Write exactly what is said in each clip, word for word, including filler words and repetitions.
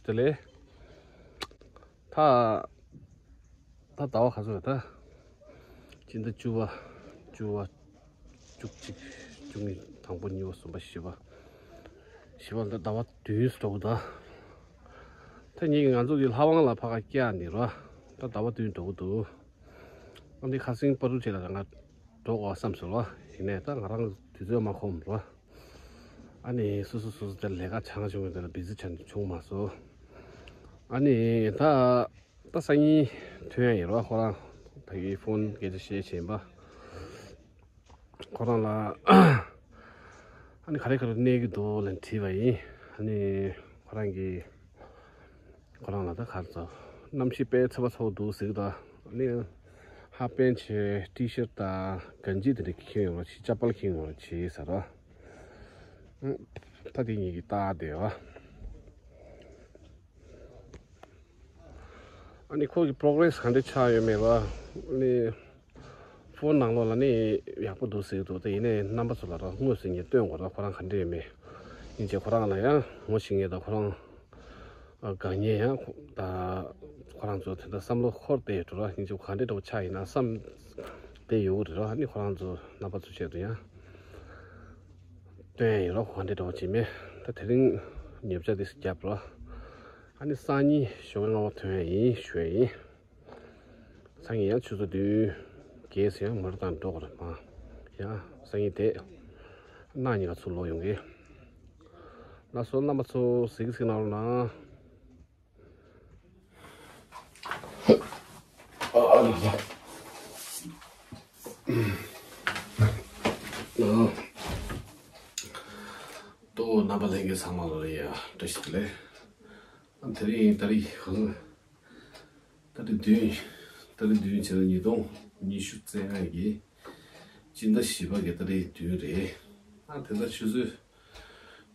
དེ་ལས། ད། ད་ཟླ་བ་ག་ཚོད་རེད་ད། སྤྱི་ཟླ་བཅུ་པ། བཅུ་པ། བཅུ་གཅིག་བཅུ་གཉིས། དང་པོ། གཉིས་པ། གསུམ་པ། བཞི་པ། བཞི་པ་ལ་ཟླ་བ་བདུན་འགྲོ་གི་འདུག་ད་ངེད་ཀྱི་ང་ཚོ་གི་ལྷ་དབང་ལ་ཕ་ག་བསྐྱལ་ནས་རོ། ད་ཟླ་བ་བདུན་འགྲོ་གི་འདུག་ཨ་འདི་ཁ་སང་པ་རུ་ཆེ་ལ་ང་འགྲོ་དགོས་བསམ་སོང་རོ། ཡིན་ནའི་ད་ང་རང་དུས་ཚོད་མ་ཁོམ་རོ། ཨ་ནི་སོ་སོ་སོ་སོ་དེ་ལས་ཀ་བྱང་བྱུང་བའི་དེ་ལ་བི་ཟི་ཆགས་ནས་བྱུང་མ་སོང་། ཨ་ནི་ད་ད་སང་ཉིན་ཐོན་ཡ་ཡིན་རོ། ཁོ་རང་ད་གི་ཕོན་སྐད་ཆ་བཤད་བྱས་པ། ཁོ་རང་ལ་ཨ་ནི་ག་རེ་ག་རེ་གནས་ཀྱི་འདུག་ལབ་དྲིས་པ་ཡིན། ཨ་ནི་ཁོ་རང་གིས་ཁོ་རང་ལ་ད་གར་ཚོ་གནམ་གཤིས་དཔེ་ཚ་བ་ཚ་བོ་འདུག་ཟེར་གི་འདུག་ཨ་ནི་ཧ་པན་བྱས། ཊི་ཤར་དང་གན་ཇི་དེ་འདྲ་གྱོན་ཡོང་རོགས་བྱེད། ཅ་པལ་གྱོན་ཡོང་རོགས་བྱེད་ཟེར་རོ། ཨ་ད་དེ་གཉིས་ཀྱིས་བལྟས་བསྡད་པ། ཨ་ནི་ཁོ་གི་པོ་རོ་གེ་རེ་སི་ག་འདྲ་ཆགས་ཡོད་མེད་ལ། ཨ་ནི་ཕོན་ནང་ལོགས་ལ་ནི་ཡག་པོ་འདུག་ཟེར་གི་འདུག་དེ་ཡིན་ནའི་རྣམ་པ་ཚོ་ལ་རོ་དངོས་སུ་ངས་སྟོན་དགོས་རོ། ཁོ་རང་ག་འདྲ་ཡོད་མེད། ཡིན་ཅེ་ཁོ་རང་ལ་ཡང་ངོ་ཤེས་མཁན་དང་ཁོ་རང་ཨ་དགའ་མཁན་ཡང་ཁོ་ད་ཁོ་རང་ཚོ་དེ་འདྲ་བསམ་བློ་འཁོར་བསྡད་ཡོད་འགྲོ་ར། ཡིན་ཅེ་ག་འདྲ་འདྲ་བོ་ཆགས་ཡིན་ན་བསམ་བསྡད་ཡོད་རེད་རོ། ཨ་ནི་ཁོ་རང་ཚོ་རྣམ་པ་ཚོ་ཆེད་དུ་ཡང་སྟོན་ཡ་ཡིན་རོ། ག་འདྲ་འདྲ་བོ་བྱེད་མེད། ད་དེ་རིང་ཉོ་ཆ་དེ་བརྒྱབ་རོ། ཨ་ནི་སང་ཉིན་ཞོགས་པ་སྔ་པོ་ཐོན་ཡ་ཡིན་ཞུ་ཡ་ཡིན། སང་ཉིན་ཡང་ཆུ་ཚོད་བདུན་བརྒྱད་ཙམ་ཡང་མོ་ཊ་བཏང་འགྲོ་དགོས་རེད་མ། ཡང་སང་ཉིན་དེ་གནངས་ཉིན་ང་ཚུར་ལོག་ཡོང་གི། ལགས་སོ། རྣམ་པ་ཚོ་གཟིགས་གཟིགས་གནང་རོགས་གནང་། ཨ་ཨ་ལ་ལ། ལྟོ་རྣམ་པ་ལྷན་རྒྱས་ཚང་མ་ལ་ཡ་བཀྲ་ཤིས་བདེ་ལེགས། ཨ་དེ་རིང་ཏ་རིག་ག་ཚོད། ཏ་རིག་བདུན། ཏ་རིག་བདུན་བྱས་ན་ཉིས་སྟོང་ཉི་ཤུ་རྩ་ལྔ་གི་སྤྱི་ཟླ་བཞི་པ་གི་ཏ་རིག་བདུན་རེད། ཨ་དེ་ལྟར་ཆུ་ཚོད་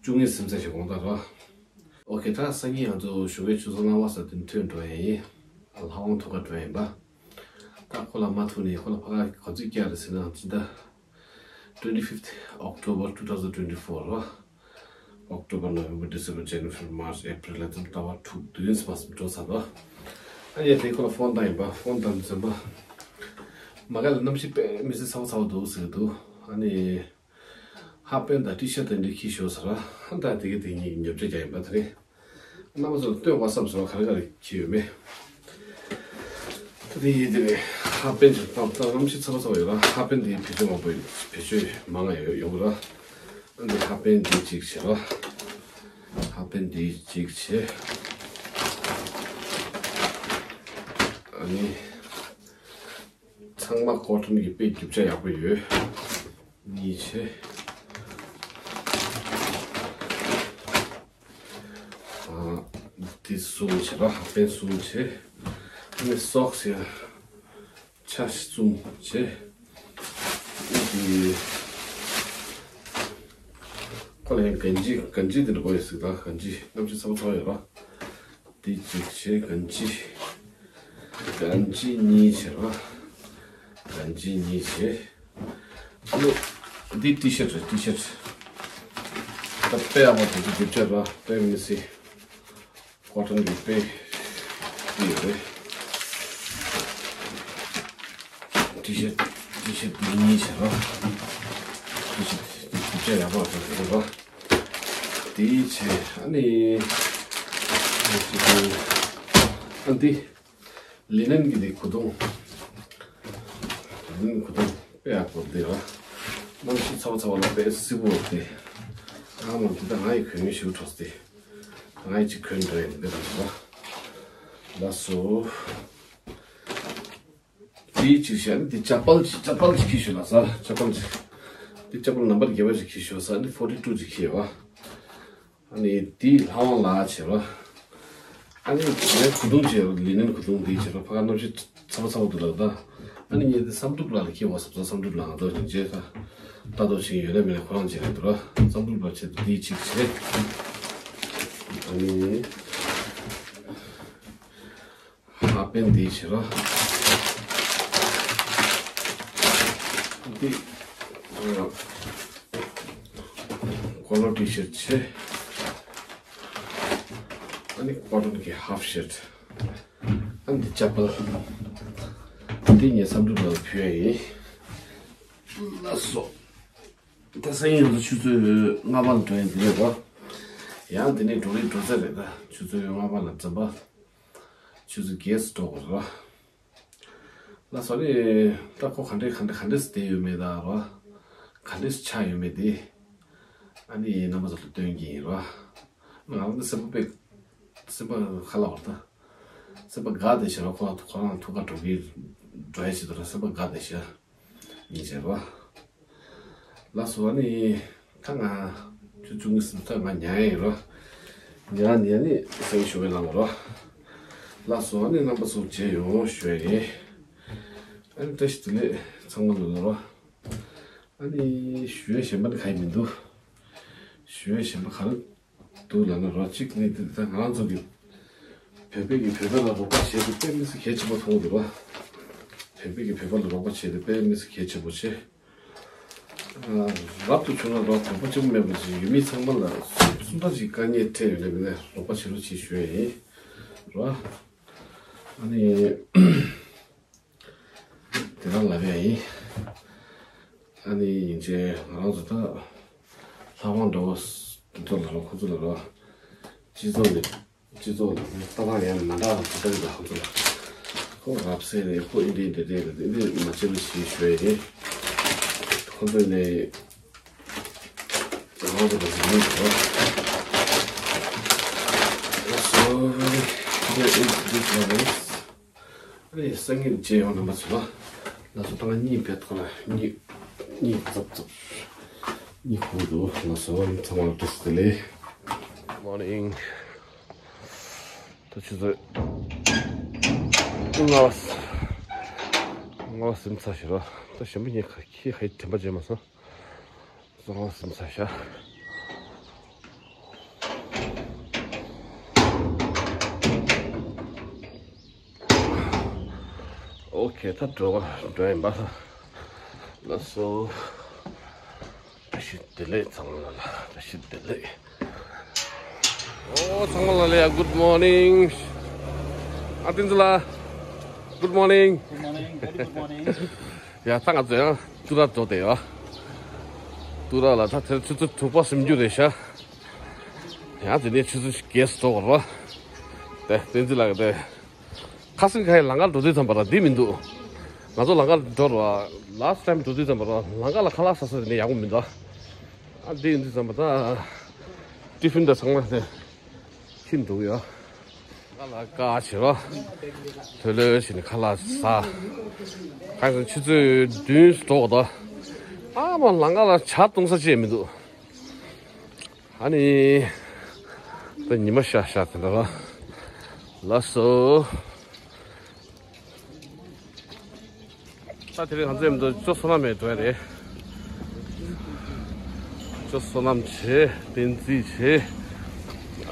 བཅུ་གཉིས་ཟིན་ཚར་ཞིག་དགོངས་དག་རོ། ཨོ་ཁེ། ད་སང་ཉིན་ང་ཚོ་ཞོགས་པའི་ཆུ་ཚོད་ལྔ་པ་ཙམ་དུ་ཐོན་འགྲོ་ཡ་ཡིན། ལྷ་དབང་ཐུག་ག་འགྲོ་ཡ་ཡིན་པ། ད་ཁོ་ལ་མ་ཐུག་ནས་ཁོ་ལ་ཕ་ག་ག་ཚོད་བསྐྱལ་རེད་ཟེར་ན། སྤྱི་ཟླ་twenty fifth October two thousand twenty-four རོ། October, November, December, January, February, March, April ལ་ཙམ་ཟླ་བ་དྲུག་བདུན་ཙམ་འགྲོ་ཚར་རོ། ཨ་ཡ་དེ་ཁོ་ལ་ཕོན་བཏང་ཡིན་པ། ཕོན་བཏང་ཙམ་པ། མ་ག་ལ་གནམ་གཤིས་དཔེ་མི་སྲིད་ཚ་བོ་ཚ་བོ་འདུག་ཟེར་གི་འདུག་ཨ་ནི་ཧ་པན་དང་ཊི་ཤར་དེ་འདྲ་འཁྱེར་ཤོག་ཟེར་ར། ཨ་ད་དེ་གི་དེ་གཉིས་ཉོ་ཆ་རྒྱག་ཡིན་པ། དེ་རེད། རྣམ་པ་ཚོར་སྟོན་དགོས་བསམ་སོང་། ག་རེ་ག་རེ་འཁྱེར་ཡོད་མེད། ད་དེ་ཡིན་དེ་རེད། ཧ་པན་ཅིག་ད་ད་གནམ་གཤིས་ཚ་བ་ཚ་བ་ཡོད་ར། ཧ་པན་དེ་བེད་སྤྱོད་མང་པོ་ཡོད། བེད་སྤྱོད་མང་ང་ཡོད་ཡོང་གི་ར། ཨ་འདི་ཧ་པན་འདི་གཅིག་བྱས་རོ། ཧ་པན་འདི་གཅིག་བྱས། ཨ་ནི་ཚང་མ་ཀོ་ཊོན་གྱི་དཔེ་རྒྱུ་ཆ་ཡག་པོ་ཡོད། གཉིས་བྱས། ཨ་འདི་གསུམ་བྱས་རོ། ཧ་པན་གསུམ་བྱས། ཨ་ནི་སོག་སི་ཡང་ཆ་གསུམ་བྱས། འདི་ཁོ་ལ་ཡང་གན་ཇི། གན་ཇི་འདི་འདྲ་པོ་ཡོད་ཟིག་ད་གན་ཇི་གནམ་གཤིས་ཚ་བོ་ཚ་བོ་ཡོད་ར། འདི་གཅིག་བྱས། གན་ཇི། གན་ཇི་གཉིས་བྱས་ར། གན་ཇི་གཉིས་བྱས། ཨ་ནི་འདི་ཊི་ཤར་རེད། ཊི་ཤར། ད་དཔེ་ཡག་པོ་འདུག་རྒྱུ་ཆ་ར་དཔེ་མི་སྲིད། ཀོ་ཊོན་གྱི་དཔེ་འདི་ཡོད་རེད། ཊི་ཤར། ཊི་ཤར་འདི་གཉིས་བྱས་ར། ཊི་ཤར་འདི་རྒྱུ་ཆ་ཡག་པོ་འདུག་རེད་པ། དེའི་ཆེ་ཨ་ནི། ཨ་འདི། ལི་ནན་གྱི་འདི་གོས་ཐུང་། ལི་ནན་གོས་ཐུང་དཔེ་ཡག་པོ་འདི་ར། གནམ་གཤིས་ཚ་བ་ཚ་བ་ལ་དཔེ་བསིལ་པོ་འདི། ཨ་མ་འདི་ད་ང་ཡི་གོན་ངེས་ཞུ་གྲོགས་འདི། ང་ཡི་ཅིག་གོན་འདྲ་ཡིན་འདི་ར། ལགས་སོ། དེའི་ཅིག་བྱས་ནི་འདི་ཅ་པལ་ཅིག་ཅ་པལ་ཅིག་འཁྱེར་ཤོག་ལགས་སོ། ཅ་པལ་ཅིག་འདི་ཅ་པལ་ནམ་པར་བརྒྱད་པ་ཅིག་འཁྱེར་ཤོག་ཟེར་ནི་ཕོར་ཊི་ཊུ་ཅིག་འཁྱེར་བ། ཨ་ནི་དེའི་ལྷ་དབང་ལ་བྱེད་རོ། ཨ་ནི་ངའི་གོས་ཐུང་བྱེད་རོ། ལི་ནན་གོས་ཐུང་དེའི་བྱེད་རོ། ཕ་ག་གནམ་གཤིས་ཚ་བ་ཚ་བོ་འདུག་ལ་ད། ཨ་ནི་ངས་དེ་བསམ་གྲུབ་ལགས་ལ་ཁྱེར་བ་བསམ་སོང་། བསམ་གྲུབ་ལགས་ང་ཚོ་ཉིན་བྱེད་ཁ་ལྟ་རྟོག་བྱེད་ཡོད་ན་མེད་ན་ཁོ་རང་བྱེད་རེད་འདུག་ར། བསམ་གྲུབ་ལགས་བྱེད་དེའི་ཅིག་བྱེད། ཨ་ནི། ཧ་པན་འདི་བྱེད་རོ། འདི་ཀོ་ལོ་ཊི་ཤར་ཊི་བྱེད། ཨ་ནི་ཀོ་ཊོན་གྱི་ཧབ་ཤར་ཊི། ཨ་ནི་འདི་ཅ་པལ། འདི་ངས་བསམ་གྲུབ་ལགས་ལ་ཕུལ་ཡ་ཡིན། ལགས་སོ། ད་སང་ཉིན་ང་ཚོ་ཆུ་ཚོད་ལྔ་པ་ལ་འགྲོ་ཡ་འདི་རེད་པ། ཡང་འདི་ནས་འགྲོ་རེས་འགྲོ་ས་རེད། ད་ཆུ་ཚོད་ལྔ་པ་ལ་འཛོམས་པ། ཆུ་ཚོད་བརྒྱད་ཙམ་འགྲོ་དགོས་རེད་པ། ལགས་སོ། ཨ་ནི་ད་ཁོ་ག་འདྲས་ག་འདྲས་ག་འདྲས་བསྡད་ཡོད་མེད་དང་རོ། ག་འདྲས་ཆགས་ཡོད་མེད་དེ། ཨ་ནི་རྣམ་པ་ཚོ་ལ་སྟོན་གྱི་ཡིན་རོ། ང་རང་ཚོ་སེམས་པ་དཔེ། སེམས་པ་ཁ་ལག་བར་ད། སེམས་པ་དགའ་བསྡད་ཤག་རོ། ཁོ་ཁོ་རང་ཐུག་ག་འགྲོ་གི་འགྲོ་ཡ་ཞིག་འདུག་ར། སེམས་པ་དགའ་བསྡད་ཤག་ཡིན་ཟེར་བ། ལགས་སོ། ཨ་ནི་ད་ང་ཆུ་ཚོད་བཅུ་གཉིས་ཙམ་ད་ང་ཉལ་ཡིན་རོ། ཉལ་ནས་ཨ་ནི་སང་ཉིན་ཞོགས་པ་ལངས་རོ། ལགས་སོ། ཨ་ནི་རྣམ་པ་ཚོ་མཇལ་ཡོང་ཞུ་ཡ་ཡིན། ཨ་ནི་བཀྲ་ཤིས་བདེ་ལེགས་ཚང་མ་ལ་ལོ་རོ། ཨ་ནི་ཞུ་ཡ་གཞན་པ་ནི་གང་ཡང་མི་འདུག་ཞུ་ཡ་གཞན་པ་ག་རེ་འདུག་ལབ་ན་རོ། གཅིག་ནི་འདི་ད་ང་རང་ཚོ་གི་བོད་པའི་གི་བོད་པ་ལ་རོགས་པ་བྱེད་དུས་དཔེ་མི་སྲིད་གལ་ཆེན་པོ་མཐོང་གི་འདུག་ར། བོད་པའི་གི་བོད་པ་ལ་རོགས་པ་བྱེད་དུས་དཔེ་མི་སྲིད་གལ་ཆེན་པོ་ཆེ། ཨ། རབ་ཏུ་བྱུང་ན་རོགས་བོད་པ་གཅིག་པུ་མེད་པ་ཅིག་ཡུལ་མི་ཚང་མ་ལ་སུ་འདྲ་ཞིག་དཀའ་ངལ་འཕྲད་ཡོད་ན་མིན་ན་རོགས་པ་བྱེད་རོགས་བྱེད་ཞུ་ཡ་ཡིན་ར། ཨ་ནི། དེ་རང་ལབ་ཡ་ཡིན། ཨ་ནི་ཡིན་ཚེ་ང་རང་ཚོ་ད་ལྷ་ཁང་འདྲ་བོ་དེ་ཚོ་ལ་རོ། ཁོ་ཚོ་ལ་རོ། སྤྱི་ཚོགས་ནས་སྤྱི་ཚོགས་ལ་ལྟ་སྟངས་ཡང་མ་འདྲ་བ་ཅིག་ལྟ་གི་འདུག་ཁོ་ཚོ་ལ། ཁོ་རབ་གསལ་རེད། ཁོ་ཨིན་དྲན་དེ་རེད། འདི་འདི་མ་བྱེད་རོགས་ཞེས་ཞུ་ཡ་ཡིན། ཁོ་ཚོ་ནས་ང་རང་ཚོ་ལ་ཡིན་རོ། ལགས་སོ། Here is this one is ཨ་ནི་སང་ཉིན་མཇལ་ཡོང་རྣམ་པ་ཚོ་ལ། ལགས་སོ། ད་ང་གཉིད་ཕེབས་ཐོག་ལ་གཉིད་གཉིད་ཙབ་ཙབ་གཉིད་ཁུག་འདུག་ལགས་སོ། ཚང་མ་ལ་བཀྲ་ཤིས་བདེ་ལེགས། Morning། ད་ཆུ་ཚོད་ལྔ་པ་ལྔ་པ་ཟིན་ཚར་ཞིག་རོ། ད་གཞན་པ་གཉིས་ཁ་ཁྱི་ཁ་ཡི་དྲན་པ་བརྗེད་མ་སོང་། གཙང་མ་ཟིན་ཚར་ཤག་ཨོ་ཁེ། ད་འགྲོ་འགྲོ་ཡིན་པ། ལགས་སོ། བཀྲ་ཤིས་བདེ་ལེགས་ཚང་མ་ལ། བཀྲ་ཤིས་བདེ་ལེགས། ཨོ་ཚང་མ་ལ་ལ་ཡ། Good morning། ཨ་བསྟན་འཛིན་ལགས། Good morning། Good morning། Very good morning། ཡ། ད་ང་ཚོ་ཡང་ཏུ་ར་འགྲོ་བསྡད་ཡོད། ཏུ་ར་ལ་ད་དེར་ཆུ་ཚོད་དྲུག་པ་ཟིན་རྒྱུ་རེད་ཤག་ཡང་དེ་ནས་ཆུ་ཚོད་བརྒྱད་ཙམ་འགྲོ་དགོས་རེད་པ། དེ་བསྟན་འཛིན་ལགས་དེ། ཁ་སང་ཁ་ཡི་ལམ་ཁ་འགྲོ་དུས་ཙམ་པ་ར་འདི་མི་འདུག་ང་ཚོ་ལམ་ཁ་འགྲོ་ར། Last time འགྲོ་དུས་ཙམ་པ་ར་ལམ་ཁ་ལ་ཁ་ལག་ཟ་ས་དེ་ནས་ཡག་པོ་མི་འདུག་ཨ་འདི་ཡིན་དུས་ཙམ་པ་ད་ཏི་ཕིན་དང་ཚང་མ་དེ་ཁྱེར་འགྲོ་གི་ཡོད། ཁ་ལག་བཀག་བྱེད་རོ། ལྷོད་ལྷོད་བྱས་ནས་ཁ་ལག་ཟ། ཁ་སང་ཆུ་ཚོད་བདུན་འགྲོ་དགོས་འདུག་ཨ་མ་ལམ་ཁ་ལ་ཇ་བཏུང་ས་ཅིག་མི་འདུག་ཨ་ནི། ད་ཉི་མ་ཤར་ཤར་དེ་འདྲ་ར། ལགས་སོ། ད་དེ་རིང་ང་ཚོ་མཉམ་དུ་ཅོ་བསོད་ནམས་ཡང་འགྲོ་ཡ་རེད། ཅོ་བསོད་ནམས་བྱས། བསྟན་འཛིན་བྱས།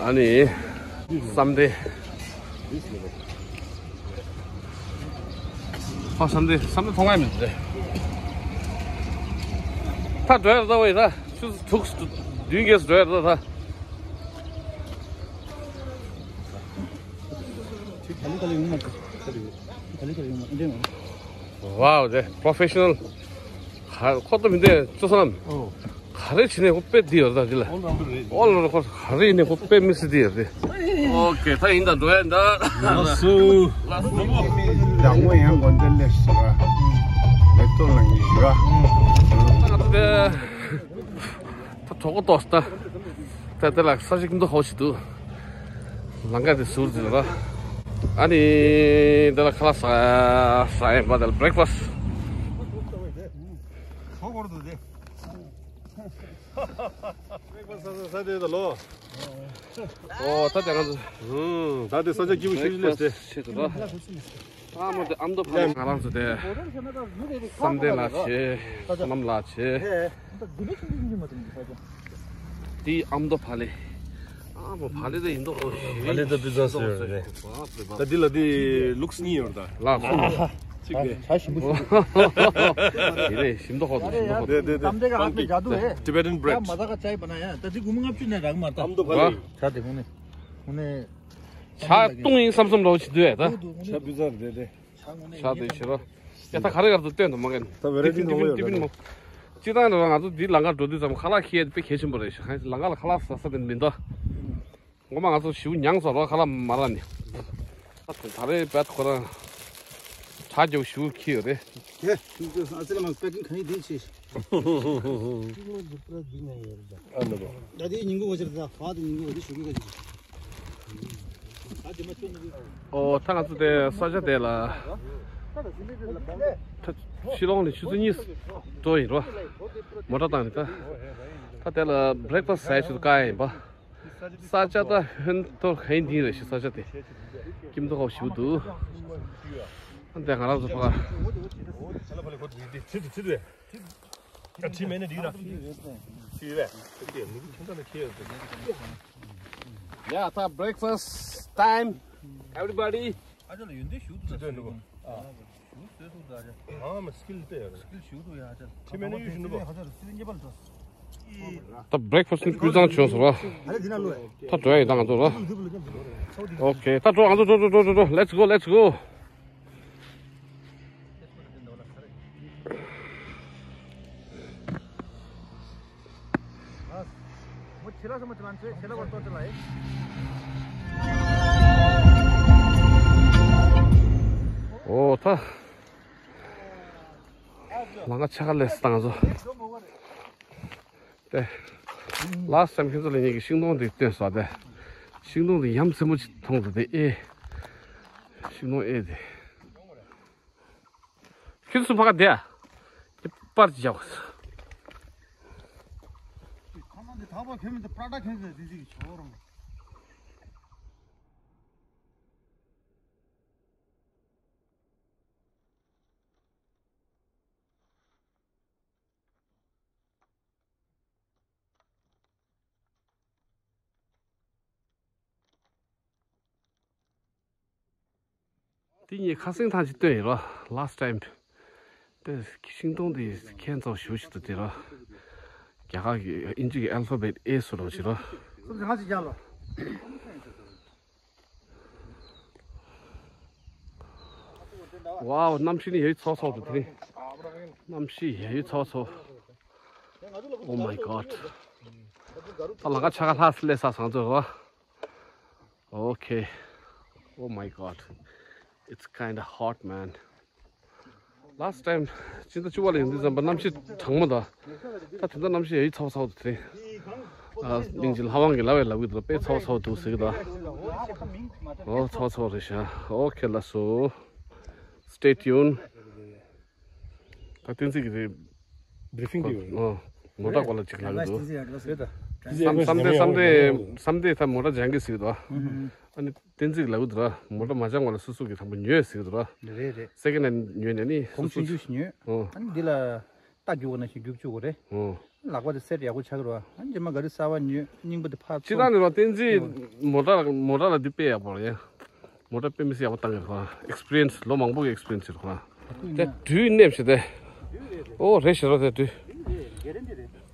ཨ་ནི། བསམ་གཏན། ཨ་བསམ་གཏན་བསམ་གཏན་མཐོང་ཡ་མི་འདུག་རེད། ད་འགྲོ་ཡ་རེད། ད་ཝེ་ད་ཆུ་ཚོད་དྲུག་བདུན་བརྒྱད་འགྲོ་ཡ་རེད་ད། Wow། དེ་པོ་རོ་ཕེ་ཤ་ནལ། ཁོ་ཚོ་མི་འདུག་ཅོ་བསོད་ནམས། ཨོ། ག་རེ་བྱས་ནས་ཁོ་དཔེ་འདི་ཡོད་ད་འདི་ལ། ཨོལ་རའུན་ཌར་རེད། ཨོལ་རའུན་ཌར། ཁོ་ག་རེ་ཡིན་ནས་ཁོ་དཔེ་མི་སྲིད་འདི་ཡོད་རེད། ཨོ་ཁེ། ད་ཡིན་ད་འགྲོ་ཡ་ད། ལགས་སོ། ལགས་སོ། ཡག་མོ་ཡང་དགོན་སྡེ་ལས་སུ་ར། མེ་ཏོག་ལ་ཉི་ཞུ་ར། ད་ང་ཚོ་དེ་ད་གྲོགས་པོ་ཏོག་ད། ད་དེ་ལ་ས་ཞིག་མདོ་ཧོ་ཞིག་འདུག་ལམ་ཁ་དེ་ཟུར་དེ་ལ། ཨ་ནི་དེ་ལ་ཁ་ལག་ཟ་ཟ་ཡིན་པ། དེ་ལ་བྷི་རེག་ཕ་སི་ཊི། ཁོ་གོར་དུ་དེ། བྷི་རེག་ཕ་སི་ཊི་ཟ་ཟ་ཟ་དེ་ད་ལོ། ཨོ་ད་དེ་ང་ཚོ། ཧུམ། ད་དེ་ས་ཆ་སྐྱིད་པོ་ཞིག་སླེབས་ཏེ། ཆེད་དུ་ར། ཨ་མ་དེ་ཨ་མདོ་ཕ་ལེ། ང་རང་ཚོ་དེ་བསམ་གཏན་ལ་བྱེད། བསོད་ནམས་ལ་བྱེད། དེ་ཨ་མདོ་ཕ་ལེ། ཨ་མ་ཕ་ལེ་དེ་ཡིན་མདོ་ཧོ་ཞིག་ཕ་ལེ་དེ་བི་ཛ་སི་རེད། ད་འདི་ལ་དེ་ལུགས་གཉིས་ཡོད་ད། ལགས་སོ། གཅིག་རེད། ཞིམ་མདོ་ཧོ་དང་ཞིམ་མདོ་ཧོ་དང་། དེ་དེ་དེ། Tibetan bread། ཨ་མདོ་ཕ་ལེ། ད་འདི་སྒོར་མོ་ལྔ་བཅུ་ནས་རག་མ་ད། ཨ་མདོ་ཕ་ལེ། ད་དེ་ཧུ་ནེ་ཧུ་ནེ། ཇ་བཏུང་ཡིན་བསམ་བསམ་རོགས་བྱེད་དུས་ད། ཇ་བུ་ཟར་རེད་རེད། ཇ་དེ་བྱེད་རོགས། ཡ་ད་ག་རེ་ག་རེ་ཚོ་སྟོན་དུ་མ་གན། ད་བེ་རེ་ཏི་ནོ་ཡོད་ད། སྤྱི་བཏང་རེད་བ། ང་ཚོ་འདི་ལམ་ཁ་འགྲོ་དུས་ཙམ་ཁ་ལག་ཁྱེར་དཔེ་གལ་ཆེན་པོ་རེད་ཤག་ལམ་ཁ་ལ་ཁ་ལག་ཟ་ས་དེ་མི་འདུག་ངོ་མ་ང་ཚོ་ཞིའུ་མྱངས་སོང་རོགས་ཁ་ལག་མ་རག་ནས། ད་ད་རེས་བད་ཁོ་རང་དྲ་རྒྱ་ཞིའུ་ཁྱི་ཡོད་རེད། དེ་ཁྱི་ཚོ་ཨ་ཙི་ལ་མ་པེ་ཀིང་ག་ཡི་དེ་ཆེ། ཨ་ནི་རོ། ད་དེ་ཉིན་གུང་བ་ཅིག་ད་ཕ་དེ་ཉིན་གུང་བ་དེ་ཞུ་གི་ག་ཅིག་ཨོ་ད་ང་ཚོ་དེ་ས་ཆ་དེ་ལ་ད་ཕྱི་ལོགས་ནས་ཆུ་ཚོད་གཉིས་འགྲོ་ཡིན་རོ། མོ་ཊ་བཏང་ནས་ད་ད་དེ་ལ་བྷི་རེག་ཕ་སི་ཟ་ཆེད་དུ་བཀག་ཡིན་པ། ས་ཆ་ད་ཧོན་ཐོར་ཧན་དིན་རེད་ཤི། ས་ཆ་དེ་ཀིམ་ཐོ་ཧོ་ཞིའུ་འདུག་ཨ་འདས་ང་རང་ཚོ་ཕ་ག་ཁྲིད་མེད་ན་འགྲིག་ར། ཁྲིད་ཡོད་པས། ཁྲིད་ཡོད་པས། ཁྲིད་ཡོད་པས། ནུ་གུ་ཁྱོད་ད་ལ་ཁྱེད་ཡོད་པས། Yeah, ད་breakfast time, everybody. ཨ་ཅག་ལ་ཡོན་ཏན་ཞུ་ཐུབ་ད་ཞུ་ཐུབ་ཨ། ཞུ་ཟོས་ཐུབ་ད་ཨ་ཅག་ཨ་མ་སི་ཀིལ་ཏེ་ཡོད་རེད། སི་ཀིལ་ཞུ་ཐུབ་ཡ་ཨ་ཅག་ཁྲིད་མེད་ན་ཡུལ་ཞུ་ནུ་བ། ཧ་ཅག་སི་ཀིལ་ཉེ་པར་འགྲོ། ད་breakfast་ནི་ཀུན་བཟང་བྱོན་སོང་ར། ད་འགྲོ་ཡ་ཡིན་ད་ང་ཚོ་ར། Okay, ད་འགྲོ་ང་ཚོ་འགྲོ་འགྲོ་འགྲོ་འགྲོ། Let's go, let's go. ཨོ་ད། ལམ་ཁ་ཆག་ལས་བཏང་ཚོ། དེ། Last time ཁྱེད་ཚོ་ལ་ངེད་ཀྱི་ཤིང་སྡོང་དེ་སྟོན་སོང་དེ། ཤིང་སྡོང་དེ་ཡ་མཚན་མོ་ཅིག་མཐོང་འདུག་དེ་ཨེ། ཤིང་སྡོང་ཨེ་དེ། ཁྱེད་ཚོ་ཕ་ག་དེ། དེ་པར་ཅིག་བཞག་ཁོ་ན་འདི་ཐག་པ་ཁྱོད་མི་འདི་པྲ་ཏ་ཁྱོད་ཚོ་འདི་ཅིག་ཆོག་རུང་། དེ་ངས་ཁ་སང་ཐེངས་ཅིག་བཏོན་ཡིན་རོ། Last time། དེ་ཤིང་སྡོང་དེ་ཁྱེད་ཚོ་ཞུ་ཞིག་ཏུ་དེ་རོ། རྒྱ་གར་གྱི་ཨིན་ཇི་གི་alphabet A སུ་རོ་ཞིག་རོ། སུམ་ཅུ་ང་ཅིག་རྒྱག་ལོ། Wow, གནམ་གཤིས་ནི་ཡ་ཡི་ཚོགས་ཚོགས་འདུག་དེ་རིང་། གནམ་གཤིས་ཡ་ཡི་ཚོགས་ཚོགས། Oh my God. ད་ལམ་ཁ་ཆག་ལྷག་སླེབས་ས་སང་ཚོད་རོ། Okay. Oh my God. It's kinda hot, man. Last time ཕྱི་ཟླ་བཅུ་པ་ལ་ཡིན་དུས་ཙམ་པ་གནམ་གཤིས་གྲང་མོ་དང་། ད་དེ་ཚོ་གནམ་གཤིས་ཡ་ཡི་ཚ་བ་ཚ་བ་དུ་དེ། ཨ་གླིང་རྗེ་ལྷ་དབང་གིས་ལབ་པའི་ལབ་གི་འདུག་དཔེ་ཚ་བ་ཚ་བ་འདུག་ཟེར་གི་འདུག་ཨོ་ཚ་བ་ཚ་བ་རེད་ཤག Okay, ལགས་སོ། Stay tuned. ད་བསྟན་འཛིན་གྱི་རེད། Briefing དེ་ཡོད། ཨོ། མོ་ཊ་སྐོར་ལ་ཅིག་ལབ་གི་འདུག་བསམ་བསམ་བསྡད་བསམ་བསྡད་བསམ་བསྡད་ད་མོ་ཊ་སྦྱང་གི་ཟེར་གི་འདུག་ཨ་ནི་བསྟན་འཛིན་ལབ་གི་འདུག་ར། མོ་ཊ་མ་སྦྱང་བ་ལ་སོ་སོ་གི་དང་པོ་ཉོས་ཟེར་གི་འདུག་ར། རེད་རེད། སེ་ཀེན་ཧེན་ཉོས་ནས་ནི་སོ་སོ་གི་ཉོས། ཨོ། ཨ་ནི་འདི་ལ་རྟ་རྒྱུག་པ་ནང་བཞིན་རྒྱུག་བཅུག་དགོས་རེད། ཨོ། ལག་པ་དེ་གསེར་ཡག་པོ་ཆགས་ཀྱི་རེད་བ། ཨ་ནི་རྗེས་མ་ག་རེ་གསར་པ་ཉོས་རྙིང་པ་དེ་ཕར་སྤྱིར་བཏང་ནས་ར་བསྟན་འཛིན་མོ་ཊ་མོ་ཊ་ལ་འདི་དཔེ་ཡག་པོ་རེད་ཡ། མོ་ཊ་དཔེ་མི་སྲིད་ཡག་པོ་བཏང་གི་རེད་ཁོ་རང་། ཨེག་སི་པི་རི་ཡན་སི་ལོ་མང་པོ་གི་ཨེག་སི་པི་རི་ཡན་སི་རེད་ཁོ་རང་། དེ་སྦྲུལ་གནས་ཤིག་དེ། ཨོ་རེད་ཤི་རོ་དེ་སྦྲུལ།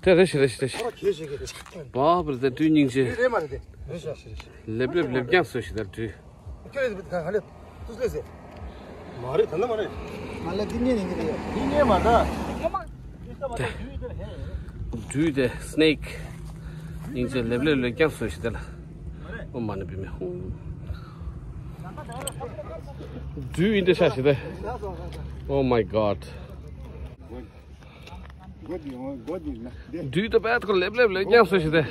དེ་རེད་ཤི་རེད་ཤི་རེད་ཤི། བ་བར་དེ་སྦྲུལ་སྙིང་རྗེ། ལེབ་ལེབ་ལེབ་རྐྱང་བཟོས་ཤིག་དེ་སྦྲུལ། ཁྱོད་རེད་ཧ་ལེ། ཏུས་ལེ་ཟེར། མ་རེད་ད་ནི་མ་རེད། ང་ལ་འདི་ཉན་ནས་ཉན་གི་རེད། འདི་ཉན་མ་ད། སྦྲུལ་དེ་སི་ནེག་སྙིང་རྗེ་ལེབ་ལེབ་ལེབ་རྐྱང་བཟོས་ཤིག་དེ་ལ། ཨོ་མ་ནི་བི་མི་ཧུ། སྦྲུལ་ཡིན་དེ་ཤ་ཤི་དེ། Oh my God. སྦྲུལ་དེ་བས་ཐོག་ལེབ་ལེབ་ལེབ་རྐྱང་བཟོས་ཤིག་དེ།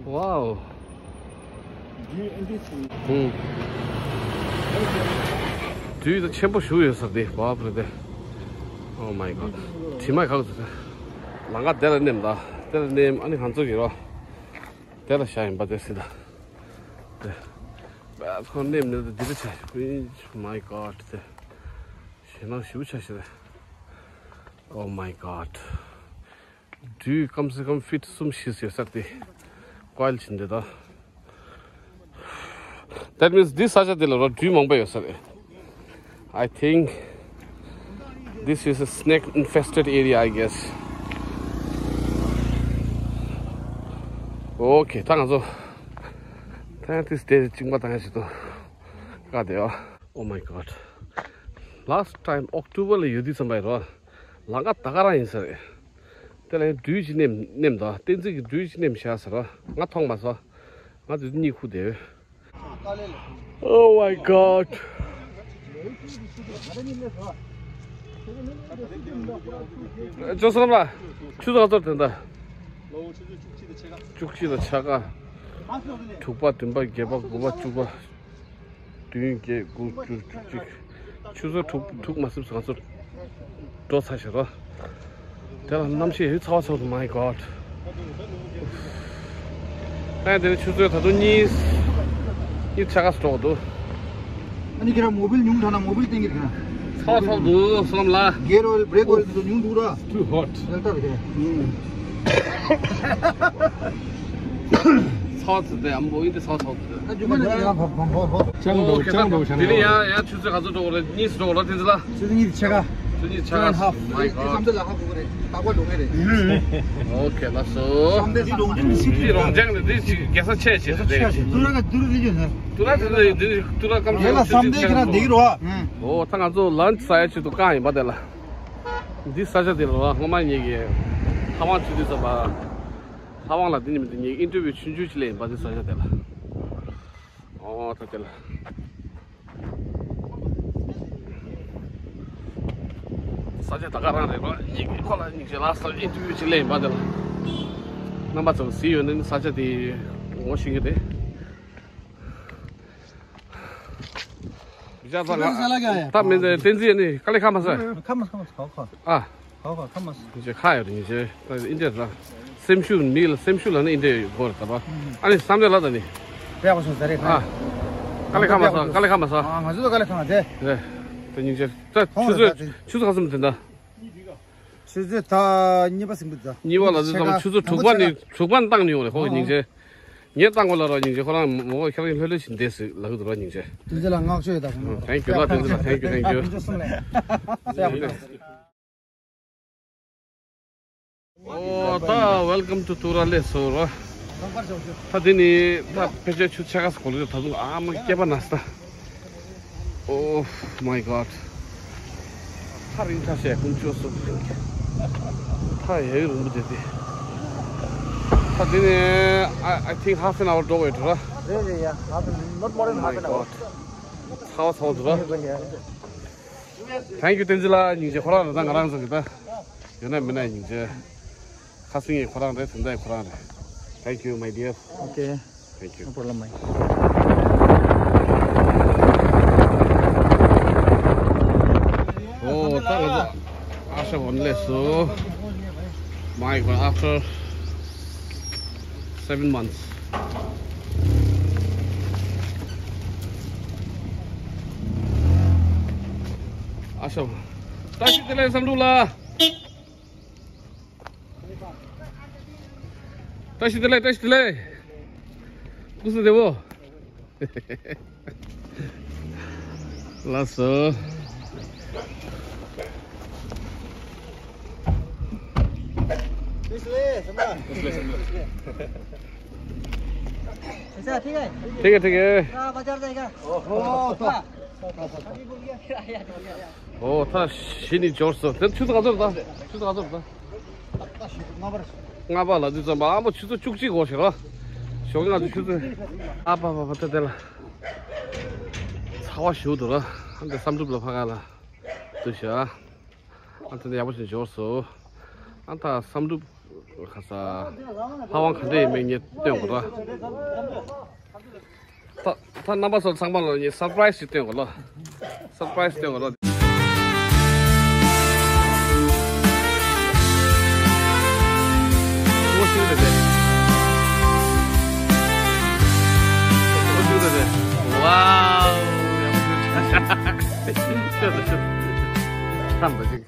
Wow. ཧུང་། སྦྲུལ་དེ་ཆེན་པོ་ཞིག་ཡོད་ས་དེ་བ་བུ་དེ། Oh my God. དྲི་མ་ག་ག་ཚོད་དེ། ལམ་ཁ་དེ་ལ་ནེམ་ད། དེ་ལ་ནེམ་ཨ་ནི་ང་ཚོ་གི་རོ། དེ་ལ་བཞག་ཡིན་པ་དེ་སྲིད་ད། དེ། བས་ཐོག་ནེམ་ནེམ་དེ་འདི་ལ་ཆ་ཤི། My God དེ། ཞེད་སྣང་ཞེ་པོ་ཆགས་ཤག་རེད། Oh my God. སྦྲུལ་ཀམ་སེ་ཀམ་ཕིཊ་གསུམ་བཞི་ཡོད་ས་རེད་དེ། ཀོ་ཡལ་ཕྱིན་དེ་ད། That means this ས་ཆ་འདི་ལ་རོ་སྦྲུལ་མང་པོ་ཡོད་ས་རེད། I think this is a snake infested area, I guess. Okay, ད་ང་ཚོ། Scientist day གཅིག་མ་བཏང་ཞིག་ཏུ་བཀའ་དེ་ཨ། Oh my god. Last time October ལ་ཡོད་དུས་ཙམ་པ་ཡིན་རོ། ལམ་ཁ་ད་ག་རང་ཡིན་ས་རེད། དེ་ལ་ཡང་སྦྲུལ་གྱི་ནེམ་ནེམ་དང་བསྟན་འཛིན་གྱི་སྦྲུལ་གྱི་ནེམ་བཞག་ཟེར་རོ། ང་མཐོང་མ་སོང་། ང་དེ་གཉིད་ཁུག་བསྡད་ཡོད། Oh my god. ཅོ་སོང་ལ། ཆུ་ཚོད་ག་ཚོད་དེ་འདྲ། བཅུ་གཅིག་དང་ཕྱེད་ཀ། དྲུག་པ། བདུན་པ། བརྒྱད་པ། དགུ་པ། བཅུ་པ། བདུན། བརྒྱད། དགུ། བཅུ། བཅུ་གཅིག་ཆུ་ཚོད་དྲུག་དྲུག་མ་ཟིན་ཙམ་ང་ཚོ་འགྲོ་ཚར་ཤག་རོ། དེ་ལ་གནམ་གཤིས་ཡོད་ཚ་བ་ཚ་བ་འདུག My god. ཨ་དེ་ནི་ཆུ་ཚོད་ད་དུང་གཉིས། གཉིས་ཆ་ག་སུ་འགྲོ་འདུག་ཨ་ནི་ཁྱེད་རང་མོ་བིལ་ཉུང་དྲགས་ན་མོ་བིལ་སྟེང་གི་རེད་ཁ། ཚ་བ་ཚ་བ་འདུག་བསམ་ལ། གེར་ཨོ་ཡིལ་བྷི་རེག་ཨོ་ཡིལ་དེ་ཚོ་ཉུང་འདུག་ར། Too hot. ཚ་བ་ཚ་བ་དེ་ཨམ་བོ་ཡིན་དེ་ཚ་བ་ཚ་བ་འདུག་ཅང་འགྲོ་ཅང་འགྲོ་བྱ་ན། དེ་ནི་ཡང་ཡང་ཆུ་ཚོད་ག་ཚོད་འགྲོ་གི་རེད། གཉིས་སུ་འགྲོ་གི་རེད་དེ་ཚོ་ལ། ཆུ་ཚོད་གཉིས་ཆ་ག་ཆུ་ཚོད་གཉིས་ཆ་ག Two and a half. My god. བསམ་ཚུལ་ལ་ཧ་གོ་གི་རེད། རྟག་པར་འགྲོ་ངེས་རེད། Okay ལགས་སོ། བསམ་ཚུལ་འགྲོ་ངེས་རེད། འདི་རོང་ཅང་ནི་འདི་ཅིག་རྒྱལ་ས་ཆེ་ཆེ་རེད། ཏུ་ར་ག་ཏུ་ར་འདི་ཡོད་ན། ཏུ་ར་ཀམ་ཡ་ལ་བསམ་ཚུལ་ཁྱེད་རང་འདི་གི་རོ། ཨོ་ད་ང་ཚོ་ལན་ཆི་ཟ་ཡ་ཆེད་དུ་བཀག་ཡིན་པ་དེ་ལ། འདི་ས་ཆ་དེ་ལ་རོ། སྔོན་མ་ངེད་ཀྱི་ལྷ་དབང་ཆུ་དུས་ཚོད་པ། ལྷ་དབང་ལ་འདི་ཉིན་མི་འདི་ངེད་ཨིན་ཊར་བིའུ་ཆུང་ཆུང་ཅིག་ལས་ཡིན་པ་འདི་ས་ཆ་དེ་ལ། ཨོ་ད་དེ་ལ། ས་ཆ་ད་ག་རང་རེད་རོ། ངེད་ཀྱི་ཁོ་ལ་སྙིང་རྗེ་ལ་ས་ཨིན་ཊར་བིའུ་ཅིག་ལས་ཡིན་པ་དེ་ལ། རྣམ་པ་ཚོ་གཟིགས་ཡོད་ན་ནི་ས་ཆ་དེ་ངོ་ཤེས་ཀྱི་རེད། ད་མི་འདི་བསྟན་འཛིན་ནི་དཀའ་ལས་ཁག་མ་ཟ། ཁ་མ་ཁ་མ་ཁ་ཁ། ཨ། ཁ་ཁ་ཁ་མ་ཟ། ཁ་ཡོད་ཉི་ཤེ། ད་ཨིན་ཏེ་ཟ། སེམས་ཤུགས་མི་ལ་སེམས་ཤུགས་ལ་ནི་ཨིན་ཏེ་གོ་ར་ད་པ། ཨ་ནི་བསམ་ཚུལ་ལ་ད་ནི། རེ་བ་སོང་ཟ་རེ་ཁ། ཨ། དཀའ་ལས་ཁག་མ་ཟ། དཀའ་ལས་ཁག་མ་ཟ། ཨ་ང་ཚོ་ད་དཀའ་ལས་ཁག་མ་ཟ། རེད། ད་ཉི་ཤེ། ད་ཆུ་ཚོད་ཆུ་ཚོད་ག་ཙམ་དེ་འདྲ། ཆུ་ཚོད་ད་གཉིས་པ་ཟིན་པ་ད། གཉིས་པ་ལ་ཟིན་ཙམ་ཆུ་ཚོད་དྲུག་པ་ནི་དྲུག་པ་ནི་བཏང་ནི་ཡོང་རེད་ཁོ་གི་ཉི་ཤེ། ངས་བཏང་དགོས་ལ་རོ་སྙིང་རྗེ། ཁོ་རང་མོ་ཁྱེད་རང་ལྷོད་ལྷོད་ཞིག་འདས་ཟིག་ལ་ཧུ་དུ་རོ་སྙིང་རྗེ། དེ་ཚོ་ལ་བསྔགས་བརྗོད་ཡོད་ད་ཁོང་། Thank you ལ་དེ་ཚོ་ལ་thank you thank you. ཨོ་ད་welcome to ཏུ་ར་ལས་སོ་རོ། ད་དེ་ནི་ད་ཕལ་ཆེར་ཆུ་ཚོད་ཕྱེད་ཀ་ཙམ་འགོར་ལོ། ད་དུང་ཨ་མ་སྐེད་པ་ན་ས། Oh my god. ཐག་རིང་ཐག་ཤད་ཀུན་སྤྱོད་སོ། ཐག་ཡ་ཡི་རིང་པོ་དེ་དེ། ད་དེ་ནས་I, I think half an hour འགྲོ་བའི་འགྲོ་ར། རེད་རེད་ཡ། Half an, not more than half an hour. ཚ་བ་ཚ་བ་འདུག་ར། Thank you བསྟན་འཛིན་ལགས། སྙིང་རྗེ། ཁོ་རང་རེད་ད། ང་རང་ཚོ་གི་ད་ཡོད་ན་མེད་ན་སྙིང་རྗེ། ཁ་སང་ཡི་ཁོ་རང་རེད། ད་ལྟ་ཡི་ཁོ་རང་རེད། Thank you my dear. Okay. Thank you. No problem, man. Oh, ད་ང་ཚོ་ཨ་ཤ་བོན་ལས་སོ། My god, after seven months. ཨ་ཤ་བོན། བཀྲ་ཤིས་བདེ་ལེགས་བསམ་འགྲུབ་ལགས། བཀྲ་ཤིས་བདེ་ལེགས། བཀྲ་ཤིས་བདེ་ལེགས། སྐུ་གཟུགས་བདེ་པོ། ལགས་སོ། ठीक है, ठीक है। बाजार जाएगा। ओहो। ཨོ་ད་ཤི་ནི་འབྱོར་སོང་། དེ་ཆུ་ཚོད་ག་ཚོད་རེད་ད། ཆུ་ཚོད་ག་ཚོད་རེད་ད། ལྔ་པ་ལ་དུས་ཙམ་པ་ཨ་མ་ཆུ་ཚོད་བཅུ་གཅིག་འགོར་ཤག་ར། ཞོགས་ཀྱི་ང་ཚོ་ཆུ་ཚོད། ཨ་པ་པ་པ་ད་དེ་ལ། ཚ་བ་ཞུ་འདུག་ར། ཨ་འདི་བསམ་གྲུབ་ལ་ཕ་ག་ལ། འདུག་ཤག་ཨ་ད་འདི་ཡག་པོ་ཞིག་འབྱོར་སོང་། ཨ་ད་བསམ་གྲུབ་ཁ་ས། ལྷ་དབང་ག་འདྲ་ཡིན་མིན་ངས་སྟོན་དགོས་ར། ད་ད་རྣམ་པ་ཚོ་ཚང་མ་ལ་ངས་སར་པ་རའི་སི་ཞིག་སྟོན་དགོས་ལོ། སར་པ་རའི་སི་སྟོན་དགོས་ལོ། ངོ་ཤེས་རེད་པས། ངོ་ཤེས་རེད་པས། ཝའོ། ཁམས་པ་ཅིག་